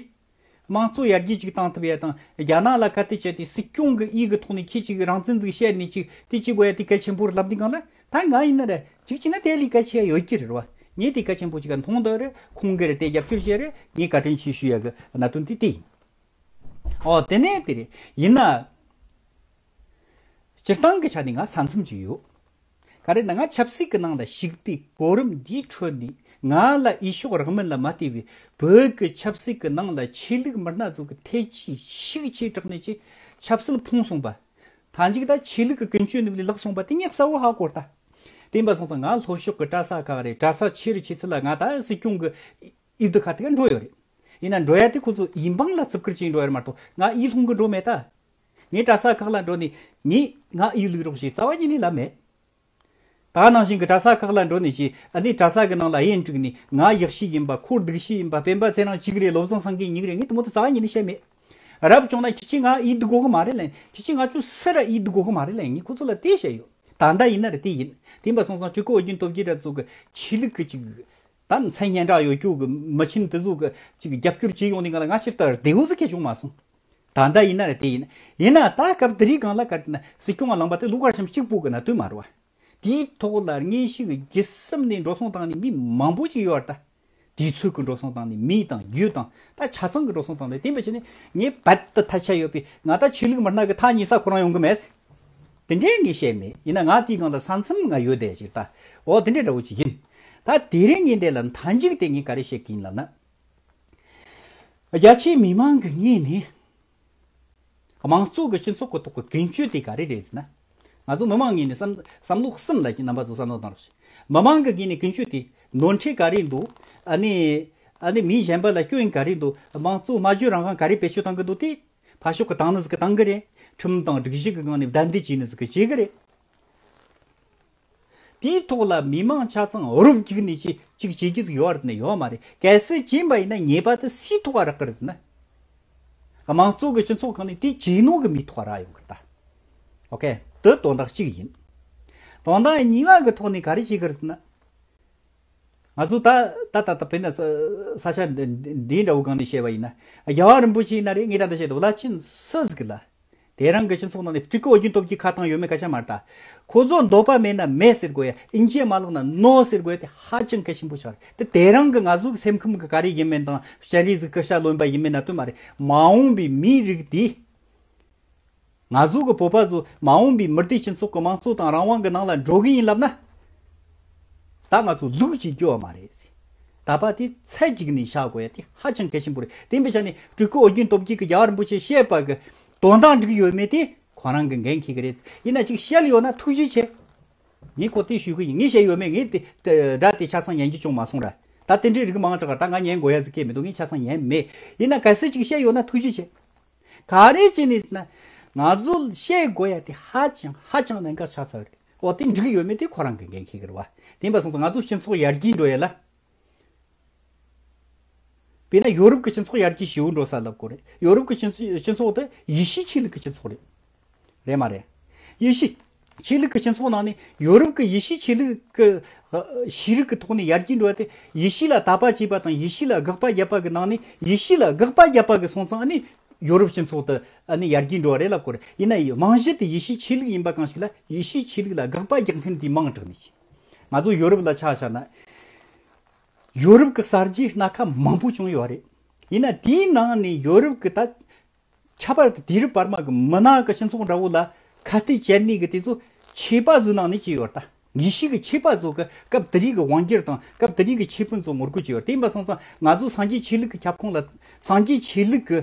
དམངས་གཙོ་ཡར་རྒྱས་ཅིག་བཏང་ཐུབ་ཡ་དང་རྒྱ་ནག་ལ་ཁ་གཏད་བྱས་ཏེ་སྲིད་སྐྱོང་གི་ཡིག་གི་ཐོག་ནས་ཁྱེད་ཅིག་རང་བཙན་ཟིག་བཤད་ནས་ཅིག་དེ་ཅིག་དགོས་ཡ་དེ་གལ་ཆེན་པོ་རེད་ལབ་དུས་སྒང་ལ། ད་ང་ཡིན་ན་ར་ཅིག་བྱས་ན་དེ་ལས་གལ་ཆེ་ཡ་ཡོད་ཀྱི་རེད་བ། ངས་དེ་གལ་ཆེན་པོ་ཅིག་ག་མཐོང་འདོད་རེད། ཁོང་གིས་ར་དེ་རྒྱབ་སྐྱོར་བྱས་རེད། ངས་བཀའ་དྲིན་ཆེ་ཞུ་ཡ་གི་གནད་དོན་དེ་དེ་ཡིན། ཨོ་དེ་ནས་དེ་རེད། ཡིན་ན། སྤྱིར་བཏང་གི་ཆ་ནས་ང་ས་མཚམས་ཅིག་ཡོད། ག་རེ་ན་ང་ཆབ་སྲིད་ཀྱི་ནང་ལ་ཞུགས་པའི་གོ་རིམ་འདིའི་ཁྲོད་ནས་ང་ལ་འོས་ཤོག་རག་མིན་ལ་མ་ལྟོས་པའི་བོད་ཀྱི་ཆབ་སྲིད་ཀྱི་ནང་ལ་ཆོས་ལུགས་མི་སྣ་ཚོ་གི་ཐེ་ཇུས་ཤུགས་ཆེ་དྲགས་ནས་ཀྱི་ཆབ་སྲིད་ཕུང་སོང་པ། མཐའ་མཇུག་ད་ཆོས་ལུགས་ཀྱི་ཀུན་སྤྱོད་ནུབ་ལས་ལག་སོང་པ་དེ་ངས་གསལ་བོ་ཧ་གོ་ད། དེ་ཡིན་པ་སོང་ཙང་ང་ལྷོ་ཕྱོགས་ཀྱི་གྲྭ་ས་ཁག་རེད། གྲྭ་ས་ཆེ་རུ་ཆེ་ཚུལ་ལ་ང་ད་སྲིད་སྐྱོང་གི་འོས་བསྡུ་ཁ་ཐུག་འགྲོ་ཡོད་རེད། ཡིན་ན་འགྲོ་ཡ་དེ་ཁོ་ཚོ་ཡིན་འབངས་ལ་བརྩི་བཀུར་བྱས་འགྲོ་ཡ་རེད་མ་གཏོགས་ང་འོས་སློང་གི་འགྲོ་མེད་ད། ངས་གྲྭ་ས་ཁག་ལ་འགྲོ་ནས་ངས་ང་འོས་བླུག་རོགས་ཞེས་རྩ་བ་ཉིད་ནས་ལབ་མེད། ད་ནང་བཞིན་གྱི་གྲྭ་ས་ཁག་ལ་འགྲོ་ནས་ཀྱིས་ཨ་ནི་གྲྭ་ས་གི་ནང་ལ་དབྱེན་དཀྲུགས་ནས་ང་ཡག་ཤོས་ཡིན་པ། ཁོ་སྡུག་ཤོས་ཡིན་པ། སྤེན་པ་ཚེ་རིང་གཅིག་རེད། བློ་བཟང་སེང་གེ་གཉིས་རེད། ངས་དེ་མོ་དེ་རྩ་བ་ཉིད་ནས་བཤད་མེད། རབ་བྱུང་ན་ཁྱེད་ཀྱིས་ང་འོས་བསྡུ་དགོས་གི་མ་རེད་ལབ། ཁྱེད་ཀྱིས་ང་ཅུང་ཟད་ར་འོས་བསྡུ་དགོས་གི་མ་རེད་ལབ། ངས་ཁོ་ཚོ་ལ་དེ་བཤད་ཡོད། ད་ལྟ་ཡིན་ན་རེད། དེ་ཡིན། དེ་ཡིན་པ་སོང་ཙང་སྤྲུལ་སྐུ་ཨོ་རྒྱན་སྟོབས་རྒྱལ་ར་ཚོ་གི་ཆོས་ལུགས་ཀྱི་ཅིག་ད་མཚན་སྙན་གྲགས་ཡོད་རྒྱུ་གི་མི་ཆེན་དེ་ཚོ་གི་ཅིག་རྒྱབ་སྐྱོར་བྱེད་ཡོང་ནས་ང་ལ་ང་ཕྱིར་ལྟ་བདེ་བོ་ཟིག་གས་བྱུང་མ་སོང་། ད་ལྟ་ཡིན་ན་རེད། དེ་ཡིན། ཡིན་ན་ད་སྐབས་དེ་རིང་སྒང་ལ་ག་རེ་ན་སྲིད་སྐྱོང་ལ་ལངས་པ་དེ་བློ་དཀར་གཤམ་གཅིག་པོ་གི་གནད་དོན་མ་རེད་བ། དེའི་ཐོག་ལ་དངོས་གཞི་གི་རྒྱུད་གསུམ་ནས་འགྲོ་སོང་བཏང་ནས་མི་མང་པོ་ཅིག་ཡོད་རེད་ད། དུས་ཚོད་ཀྱི་འགྲོ་སོང་བཏང་ནས་མི་དང་རྒྱུ་དང་ད་ཆ་ཚང་གི་འགྲོ་སོང་བཏང་ནས་དེ་འབའ་ཞིག་ནས་ངས་རྦད་དེ་ཐལ་ཆ་ཡོད་པའི་ང་ད་ཆོས་ལུགས་མི་སྣ་གི་ཐག་ཉེ་ས་ཁོ་རང་ཡོང་གི་མེད། དེ་འདྲའི་ངས་བཤད་མེད། ཡིན་ན་ང་དེའི་སྒང་ལ་ས་མཚམས་ང་ཡོད་བསྡད་ཅིག་ད། འོ་དེ་འདྲའི་འདྲ་བོ་ཅིག་ཡིན། ད་དེ་རིང་ངས་འདི་ལ་མཐའ་མཇུག་དེ་ངས་ག་རེ་བཤད་ཀྱི་ཡིན་ལབ་ན། རྒྱ་ཆེའི་མི་མང་གི་ངོས་ནས། དམངས་གཙོ་གི་སྤྱི་ཚོགས་ཀྱི་ཐོག་གི་ཀུན་སྤྱོད་དེ་ག་རེ་རེད་ཟེར་ན། ང་ཚོ་མི་མང་ངོས་ནས་བསམ་བསམ་བློ་གསུམ་ལ་རྣམ་པ་ཚོ་བསམ་བློ་བཏང་རོགས་ཞེས། མི་མང་གི་ངོས་ནས་ཀུན་སྤྱོད་དེ་ནོར་འཁྲུལ་ག་རེ་འདུག་ཨ་ནི། ཨ་ནི་མི་གཞན་པ་ལ་སྐྱོན་ག་རེ་འདུག་དམངས་གཙོ་སྨྲ་བརྗོད་རང་དབང་ག་རེ་བེད་སྤྱོད་གཏང་གི་འདུག་དེ་ཕར་ཕྱོགས་ཀྱི་དང་ནི་ཟིག་གི་གཏང་གི་རེད། ཁྲིམས་དང་སྒྲིག་གཞི་གི་སྒང་ནས་བདའ་འདེད་བྱས་ནི་ཟིག་གི་བྱེད་གི་རེད། དེའི་ཐོག་ལ་མི་མང་ཆ་ཚང་རུབ་རྒྱུག་ནས་ཅི་ཅིག་བྱེད་རྒྱུ་ཟིག་ཡོད་རེད་ན་ཡོད་མ་རེད། གལ་སྲིད་བྱས་པ་ཡིན་ན་ཉེས་པ་དེ་སུའི་ཐོག་ག་རག་གི་རེད་ཟེར་ན། དམངས་གཙོ་གི་སྤྱི་ཚོགས་ཁག་ནས་དེ་བྱེད་ནོ་གི་མིའི་ཐོག་རག་ཡོང་གི་རེད་ད། ཨོ་ཁེ། དེ་དོན་དག་གཅིག་ཡིན། དོན་དག་གཉིས་པ་གི་ཐོག་ནས་ག་རེ་བྱེད་གི་རེད་ཟེར་ན། ང་ཚོ་ད་ད་ད་ད་དཔེར་ན་ས་ས་ཆ་འདི་འདི་འདྲ་བོ་སྒང་ནས་བཤད་པ་ཡིན་ན། རྒྱལ་བ་རིན་པོ་ཆེ་ཡིན་ན་རེད། ངས་ད་ལྟ་བཤད་འདུག་བླ་ཆེན་སུ་ཟིག་ལ། དེ་རང་གི་སྤྱི་ཚོགས་ནང་ནས་སྤྲུལ་སྐུ་ཨོ་རྒྱན་སྟོབས་རྒྱལ་ཁ་བཏང་ཡོད་མེད་སྐད་ཆ་མ་རེད་ད། ཁོ་ཚོ་འདོད་པ་མེད་ན་མེད་ཟེར་དགོས་ཡ། ཨིན་ཇི་མ་ལོག་ན་ནོ་ཟེར་དགོས་ཡ་དེ་ཧ་ཅང་གལ་ཆེན་པོ་ཆགས་རེད། དེ་དེ་རང་གི་ང་ཚོ་གི་སེམས་ཁམས་གི་ག་རེ་ཡིན་མིན་དང་སྤྱན་རས་གཟིགས་སྐུ་ཤ་རློན་པ་ཡིན་མིན་ན་དོན་མ་རེད། མ་འོངས་པའི་མིའི་རིགས་དེ། ང་ཚོ་གི་བོད་པ་ཚོ་མ་འོངས་པའི་མི་སྡེ་སྤྱི་ཚོགས་ཀྱི་དམངས་གཙོ་དང་རང་དབང་གི་ནང་ལ་འགྲོ་གི་ཡིན་ལབ་ན། ད་ང་ཚོ་ལུག་ཅིག་སྐྱོ་བ་མ་རེད། ད་པ་དེ་ཚད་ཅིག་ནས་བཞག་དགོས་ཡ་དེ་ཧ་ཅང་གལ་ཆེན་པོ་རེད། དེ་འབའ་ཞིག་ནས་སྤྲུལ་སྐུ་ཨོ་རྒྱན་སྟོབས་རྒྱལ་གྱིས་རྒྱལ་བ་རིན་པོ་ཆེ་བཤད་པ་གི་དོན་དག་འགྲིག་ཡོད་མེད་དེ་ཁོ་རང་གི་འགན་འཁྱེར་གི་རེད། ཡིན་ན་ཅིག་བཤད་ཡོད་ན་ཐུགས་རྗེ་ཆེ། ངས་ཁོ་དེ་ཞུ་གི་ཡིན། ངས་བཤད་ཡོད་མེད་ངས་དེ་དེ་སྒྲ་དེ་ཆ་ཚང་ཉན་རྒྱུ་བྱུང་མ་སོང་ར། ད་དེ་འདྲའི་རིགས་མང་དྲགས་ད་ང་ཉན་དགོས་ཡ་ཟིག་གས་མི་འདུག་ངས་ཆ་ཚང་ཉན་མེད། ཡིན་ན་གལ་སྲིད་ཅིག་བཤད་ཡོད་ན་ཐུགས་རྗེ་ཆེ། ག་རེ་བྱས་ནས་ཟེར་ན། ང་ཚོ་བཤད་དགོས་ཡ་དེ་ཧ་ཅང་ཧ་ཅང་གནད་འགག་ཆགས་ཚར་རེད། འོ་དེ་འགྲིག་ཡོད་མེད་དེ་ཁོ་རང་གི་འགན་འཁྱེར་གི་རེད་བ། དེ་ཡིན་པ་སོང་ཙང་ང་ཚོ་སྤྱི་ཚོགས་ཡར་རྒྱས་འགྲོ་ཡ་ལ། དཔེར་ན་ཡོ་རོབ་ཀྱི་སྤྱི་ཚོགས་ཡར་རྒྱས་ཞེ་པོ་འགྲོ་ས་ལབ་དགོས་རེད། ཡོ་རོབ་ཀྱི་སྤྱི་ཚོགས་སྤྱི་ཚོགས་དེ་ཡེ་ཤུའི་ཆོས་ལུགས་ཀྱི་སྤྱི་ཚོགས་རེད། རེད་མ་རེད། ཡེ་ཤུ། ཆོས་ལུགས་ཀྱི་སྤྱི་ཚོགས་ནང་ནས་ཡོ་རོབ་ཀྱི་ཡེ་ཤུའི་ཆོས་ལུགས་ཀྱི་ཨ་ཤེས་རིག་གི་ཐོག་ནས་ཡར་རྒྱས་འགྲོ་བ་དེ་ཡེ་ཤུ་ལ་དད་པ་བྱས་པ་དང་ཡེ་ཤུ་ལ་དགག་པ་བརྒྱབ་པ་གི་ནང་ནས་ཡེ་ཤུ་ལ་དགག་པ་བརྒྱབ་པ་གི་སོང་ཙང་ཨ་ནི་ཡོ་རོབ་སྤྱི་ཚོགས་དེ་ཨ་ནི་ཡར་རྒྱས་འགྲོ་བ་རེད་ལབ་དགོས་རེད། ཡིན་ན་ཡང་རྨང་གཞི་དེ་ཡེ་ཤུའི་ཆོས་ལུགས་ཡིན་པ་གང་ཞིག་ལ་ཡེ་ཤུའི་ཆོས་ལུགས་ལ་དགག་པ་རྒྱག་མཁན་དེ་མང་དྲགས་ནས་ང་ཚོ་ཡོ་རོབ་ལ་ཆ་བཞག་ན། ཡོ་རོབ་ཀྱི་གསར་བརྗེའི་སྣ་ཁ་མང་པོ་བྱུང་ཡོད་རེད། ཡིན་ན་དེའི་ནང་ནས་ཡོ་རོབ་ཀྱི་ད། ཁྱད་པར་དུ་དུས་རབས་བར་མ་གི་མི་ནག་གི་སྤྱི་ཚོགས་འདྲ་བོ་ལ་ཁ་གཏད་བཅད་ནས་གི་དེ་ཚོ་ཆོས་པ་ཚོའི་ནང་ནས་བྱས་ཡོད་རེད་ད། ཡེ་ཤུ་གི་ཆོས་པ་ཚོ་གི་སྐབས་དེ་རིང་གི་དབང་སྒྱུར་དང་སྐབས་དེ་རིང་གི་ཆོས་དཔོན་ཚོ་ངོ་རྒོལ་བྱས་ཡོད་རེད། དེ་ཡིན་པ་སོང་ཙང་ང་ཚོ་སངས་རྒྱས་ཆོས་ལུགས་ཀྱི་ཁྱབ་ཁོངས་ལ་སངས་རྒྱས་ཆོས་ལུགས་ཀྱི་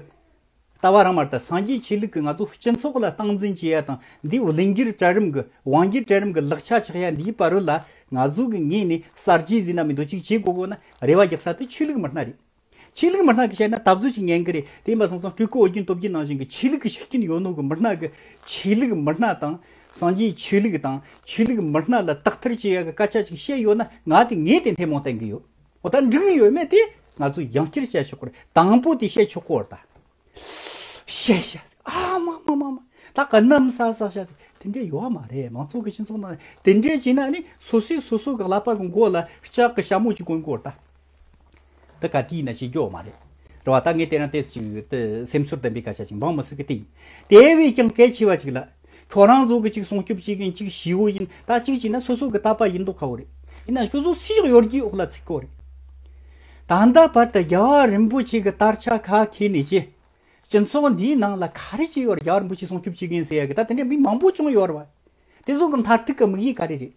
ལྟ་བ་རང་མ་རེད་ད། སངས་རྒྱས་ཆོས་ལུགས་ཀྱི་ང་ཚོ་སྤྱི་ཚོགས་ལ་སྟངས་འཛིན་བྱེད་ཡ་དང་འདི་བློན་སྒྱུར་གྲལ་རིམ་གི་དབང་སྒྱུར་གྲལ་རིམ་གི་ལག་ཆ་ཆགས་ཡ་འདིའི་བར་རོལ་ལ་ང་ཚོ་གི་ངོས་ནས་གསར་བརྗེ་ཟིན་ན་མི་འདུག་ཅིག་བྱེད་དགོས་དགོས་ན་རེ་བ་རྒྱག་ས་དེ་ཆོས་ལུགས་མི་སྣ་རེད། ཆོས་ལུགས་མི་སྣ་གི་བཤད་ན་ད་གཟོད་ཅིག་ཉན་གི་རེད། དེ་ཡིན་པ་སོང་ཙང་སྤྲུལ་སྐུ་ཨོ་རྒྱན་སྟོབས་རྒྱལ་ནང་བཞིན་གི་ཆོས་ལུགས་ཀྱི་ཤུགས་རྐྱེན་ཡོད་ནོ་གི་མི་སྣ་གི་ཆོས་ལུགས་མི་སྣ་དང་སངས་རྒྱས་ཆོས་ལུགས་དང་ཆོས་ལུགས་མི་སྣ་ལ་དག་ཐེར་བྱེད་ཡ་གི་སྐད་ཆ་ཅིག་བཤད་ཡོད་ན་ང་དེ་ངས་དེ་ཐེ་མོང་བསྟན་གི་ཡོད། འོ་ད་འགྲིག་ཡོད་མེད་དེ་ང་ཚོ་ཡང་བསྐྱར་བཤད་ཆོག་གི་རེད། དང་པོ་དེ་བཤད་ཆོག་གི་རེད་ད། བཤད་བཤད་ཨ་མ་མ་མ་མ་ད་ག་ནམ་ས་ས་བཤད་དེ་འདྲས་ཡོད་མ་རེད། མང་ཚོགས་ཀྱི་སྤྱི་ཚོགས་ནང་དེ་འདྲས་བྱས་ན་ནི་སོ་སོས་སོ་སོ་གི་ཀླད་པ་གི་མགོ་ལ་ལྕགས་ཀྱི་ཞྭ་མོ་ཅིག་གོན་དགོས་རེད་ད། འདི་ག་དུས་ཡིན་ན་བྱེད་རྒྱུ་ཡོད་མ་རེད། རེད་བ། ད་ངས་དེ་རིང་དེ་ཅིག་དེ་སེམས་ཚོར་ལྡན་པའི་སྐད་ཆ་ཅིག་འབངས་མི་སེར་གི་དེ་ཡིན། དེ་བས་ཀྱང་གལ་ཆེ་བ་ཅིག་ལ། ཁྱོད་རང་ཚོ་གི་ཅིག་སྲུང་སྐྱོབ་བྱེད་མཁན་ཅིག་ཞི་བོ་ཡིན་ད་ཅིག་བྱས་ན་སོ་སོ་གི་ལྟ་བ་ཡིན་མདོག་ཁ་བོ་རེད། ཡིན་ན་ཁྱོད་ཚོ་སུའི་གཡོ་སྒྱུའི་འོག་ལ་ཚུད་གོ་རེད། ད་ལྟ་བར་དུ་རྒྱལ་བ་རིན་པོ་ཆེ་གི་དར་ཆ་ཁ་འཁྱེར་ནས་ཅི། སྤྱི་ཚོགས་འདིའི་ནང་ལ་ག་རེ་བྱས་ཡོད་རེད། རྒྱལ་བ་རིན་པོ་ཆེ་སྲུང་སྐྱོབ་བྱེད་མཁན་ཟེར་ཡ་གི་ད་དེ་འདྲའི་མི་མང་པོ་བྱུང་ཡོད་རེད་བ། དེ་ཚོ་གི་མཐར་ཐུག་གི་དམིགས་ཡུལ་ག་རེ་རེད།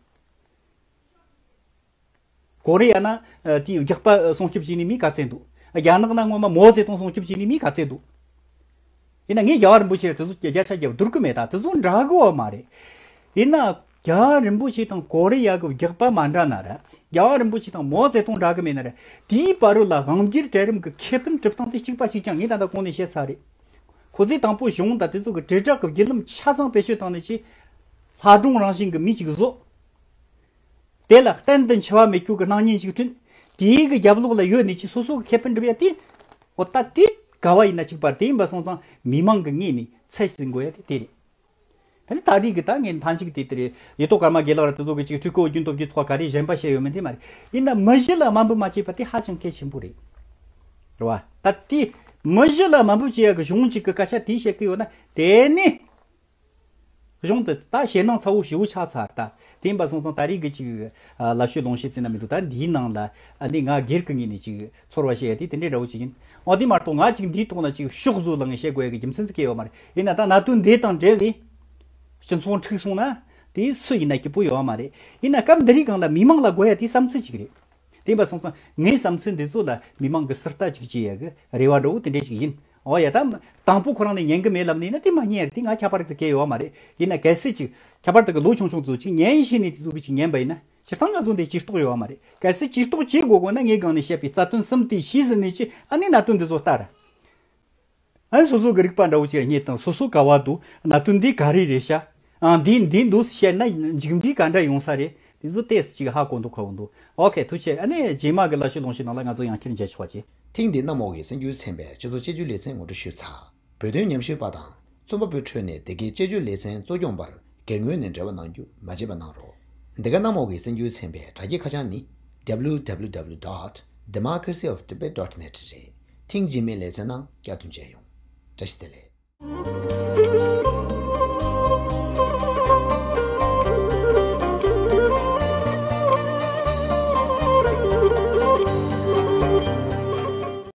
ཀོ་རི་ཡ་ན་ཨ་དེའི་རྒྱགས་པ་སྲུང་སྐྱོབ་བྱས་ནས་མི་ག་ཚད་འདུག་རྒྱ་ནག་ན་སྔོན་མ་མའོ་ཙེ་ཏུང་སྲུང་སྐྱོབ་བྱས་ནས་མི་ག་ཚད་འདུག་ཡིན་ན་ངས་རྒྱལ་བ་རིན་པོ་ཆེ་དེ་ཚོ་བརྒྱ་ཆ་བརྒྱ་བསྡུར་གི་མེད། ད་དེ་ཚོ་འདྲ་གི་ཡོད་མ་རེད། ཡིན་ན་རྒྱལ་བ་རིན་པོ་ཆེ་དང་ཀོ་རི་ཡ་གི་རྒྱགས་པ་མ་འདྲ་ན་ར། རྒྱལ་བ་རིན་པོ་ཆེ་དང་མའོ་ཙེ་ཏུང་འདྲ་གི་མེད་ན་ར། དེའི་བར་རོལ་ལ་དབང་སྒྱུར་གྲལ་རིམ་གི་ཁེ་ཕན་སྒྲུབ་སྟངས་དེ་གཅིག་པ་གཅིག་རྐྱང་། ངས་ད་ལྟ་གོང་ནས་བཤད་ཚར་རེད། ཁོ་ཚོས་དང་པོ་གཞུང་དང་དེ་ཚོ་གི་དྲིལ་བསྒྲགས་ཀྱི་བརྒྱུད་ལམ་ཆ་ཚང་བེད་སྤྱོད་བཏང་ནས་ཀྱི་ལྷ་སྒྲུང་རང་བཞིན་གྱི་མི་གཅིག་བཟོ། དེ་ལ་གཏན་དུ་འཆི་བ་མེད་རྒྱུ་གི་སྣང་བརྙན་ཅིག་བསྐྲུན། དེའི་གི་རྒྱབ་ལོགས་ལ་ཡོད་ནས་ཀྱི་སོ་སོ་གི་ཁེ་ཕན་སྒྲུབ་ཡ་དེ། འོ་ད་དེ་ག་བ་ཡིན་ན་གཅིག་པ་དེ་ཡིན་པ་སོང་ཙང་མི་མང་གི་ངོས་ནས་ཚད་ཟིན་དགོས་ཡ་དེ་དེ་རེད། ད་ནི་ད་རེས་ཀྱི་ད་ངས་མཐའ་མཇུག་དེ་དེ་རེད། ཡེ་ཏོ་ཀརྨ་དགེ་ལགས་ར་དེ་ཚོ་གི་ཅིག་སྤྲུལ་སྐུ་ཨོ་རྒྱན་སྟོབས་རྒྱལ་ཐོག་ག་རེ་གཞན་པ་བཤད་ཡོད་མིན་དེ་མ་རེད། ཡིན་ན་མི་གཞི་ལ་དམའ་འབེབས་མ་བྱས་པ་དེ་ཧ་ཅང་གལ་ཆེན་པོ་རེད། རེད་བ། ད་དེ་མི་གཞི་ལ་དམའ་འབེབས་བྱེད་ཡ་གི་གཞུང་གཅིག་གི་སྐད་ཆ་དེ་བཤད་གི་ཡོད་ན་དེ་ནི། གཞུང་དེ་ད་ཞེད་སྣང་ཚ་བོ་ཞེ་བོ་ཆགས་ཚར་ད། དེ་ཡིན་པ་སོང་ཙང་ད་རེས་ཀྱི་ཅིག་ཨ་ལབ་ཤོད་ལོངས་ཤེས་བརྩིས་ན་མི་འདུག་ད་འདིའི་ནང་ལ་ཨ་ནི་ང་སྒེར་གྱི་ངོས་ནས་ཅིག་ཚོར་བ་བཤད་ཡ་དེ་དེ་འདྲའི་འདྲ་བོ་ཅིག་ཡིན། འོ་དེ་མ་གཏོགས་ང་ཅིག་འདིའི་ཐོག་ན་ཅིག་ཤོག་བཟོ་ལངས་བཤད་དགོས་ཡ་གི་རྒྱུ་མཚན་ཟིག་གི་ཡོད་མ་རེད། ཡིན་ན་ད་གནད་དོན་འདི་དང་འབྲེལ་བའི་སྤྱི་ཚོགས་འཁྲུག་སོང་ན་དེ་སུ་ཡིན་ན་སྐྱིད་པོ་ཡོད་མ་རེད། ཡིན་ན་སྐབས་འདི་རིགས་སྒང་ལ་མི་མང་ལ་དགོས་ཡ་དེ་བསམ་ཚུལ་ཅིག་རེད། དེ་ཡིན་པ་སོང་ཙང་ངའི་བསམ་ཚུལ་འདི་ཚོ་ལ་མི་མང་གི་ཟུར་ལྟ་ཅིག་བྱེད་ཡ་གི་རེ་བ་འདྲ་བོ་དེ་འདྲ་ཞིག་ཡིན། ཨོ་ཡ། ད་དང་པོ་ཁོ་རང་ནས་ཉན་གི་མེད་ལབ་ནས་ན་དེ་མ་ཉན་རེད། དེ་ང་ཁྱད་པར་ཙི་གེ་ཡོད་མ་རེད། ཡིན་ན་གལ་སྲིད་ཅིག་ཁྱད་པར་དུ་གི་ལོ་ཆུང་ཆུང་ཚོ་ཅིག་ཉན་ཤེས་ནས་དེ་ཚོ་གི་ཅིག་ཉན་པ་ཡིན་ན་སྤྱིར་བཏང་ང་ཚོ་འདི་ཇུས་གཏོགས་ཡོད་མ་རེད། གལ་སྲིད་ཇུས་གཏོགས་བྱེད་དགོས་དགོས་ན་ངས་སྒང་ནས་བཤད་པའི་རྩ་དོན་གསུམ་དེ་གཞི་ཟིན་ནས་ཅི་ཨ་ནི་གནད་དོན་འདི་ཚོ་ལྟ་ར། ཨ་ནི་སོ་སོ་གི་རིག་པ་འདྲ་བོ་ཅིག་རྙེད་དང་སོ་སོ་ག་བ་འདུག་གནད་དོན་འདི་ག་རེ་རེད་ཤག་ཨང་འདི་འདི་འདུག་བཤད་ན་མཇུག་འབྲས་ག་འདྲ་ཡོང་ས་རེད། དེ་ཚོ་ཏོག་ཙམ་ཅིག་ཧ་གོ་འདུག་གོ་འདུག་ཨོ་ཁེ། ཐུགས་རྗེ་ཆེ། ཨ་ནི་རྗེས་མ་གི་ལ་ཤུལ་ལོངས་ཤུལ་ནང་ལ་ང་ཚོ་ཡང་བསྐྱར་མཇལ་ཆོག་པ་བྱེད། ཐེངས་འདིའི་གནམ་འོག་གི་གསར་འགྱུར་ཚན་པས་སྤྱི་ཚོགས་དཔྱད་བརྗོད་ལེ་ཚན་ངོ་སྤྲོད་ཞུས་ཚར། བོད་དོན་ཉམས་ཞིབ་པ་དང་རྩོམ་པ་པོའི་ཁྲོད་ནས་དེ་གའི་དཔྱད་བརྗོད་ལེ་ཚན་གཙོ་སྐྱོང་པར་སྒེར་ངོས་ནས་འབྲེལ་བ་གནང་རྒྱུ་མ་བརྗེད་པ་གནང་རོགས། འདི་ག་གནམ་འོག་གི་གསར་འགྱུར་ཚན་པའི་དྲ་རྒྱའི་ཁ་བྱང་ནི། www dot democracy of tibet dot net རེད། ཐེངས་རྗེས་མའི་ལེ་ཚན་ནང་བསྐྱར་དུ་མཇལ་ཡོང་། བཀྲ་ཤིས་བདེ་ལེགས།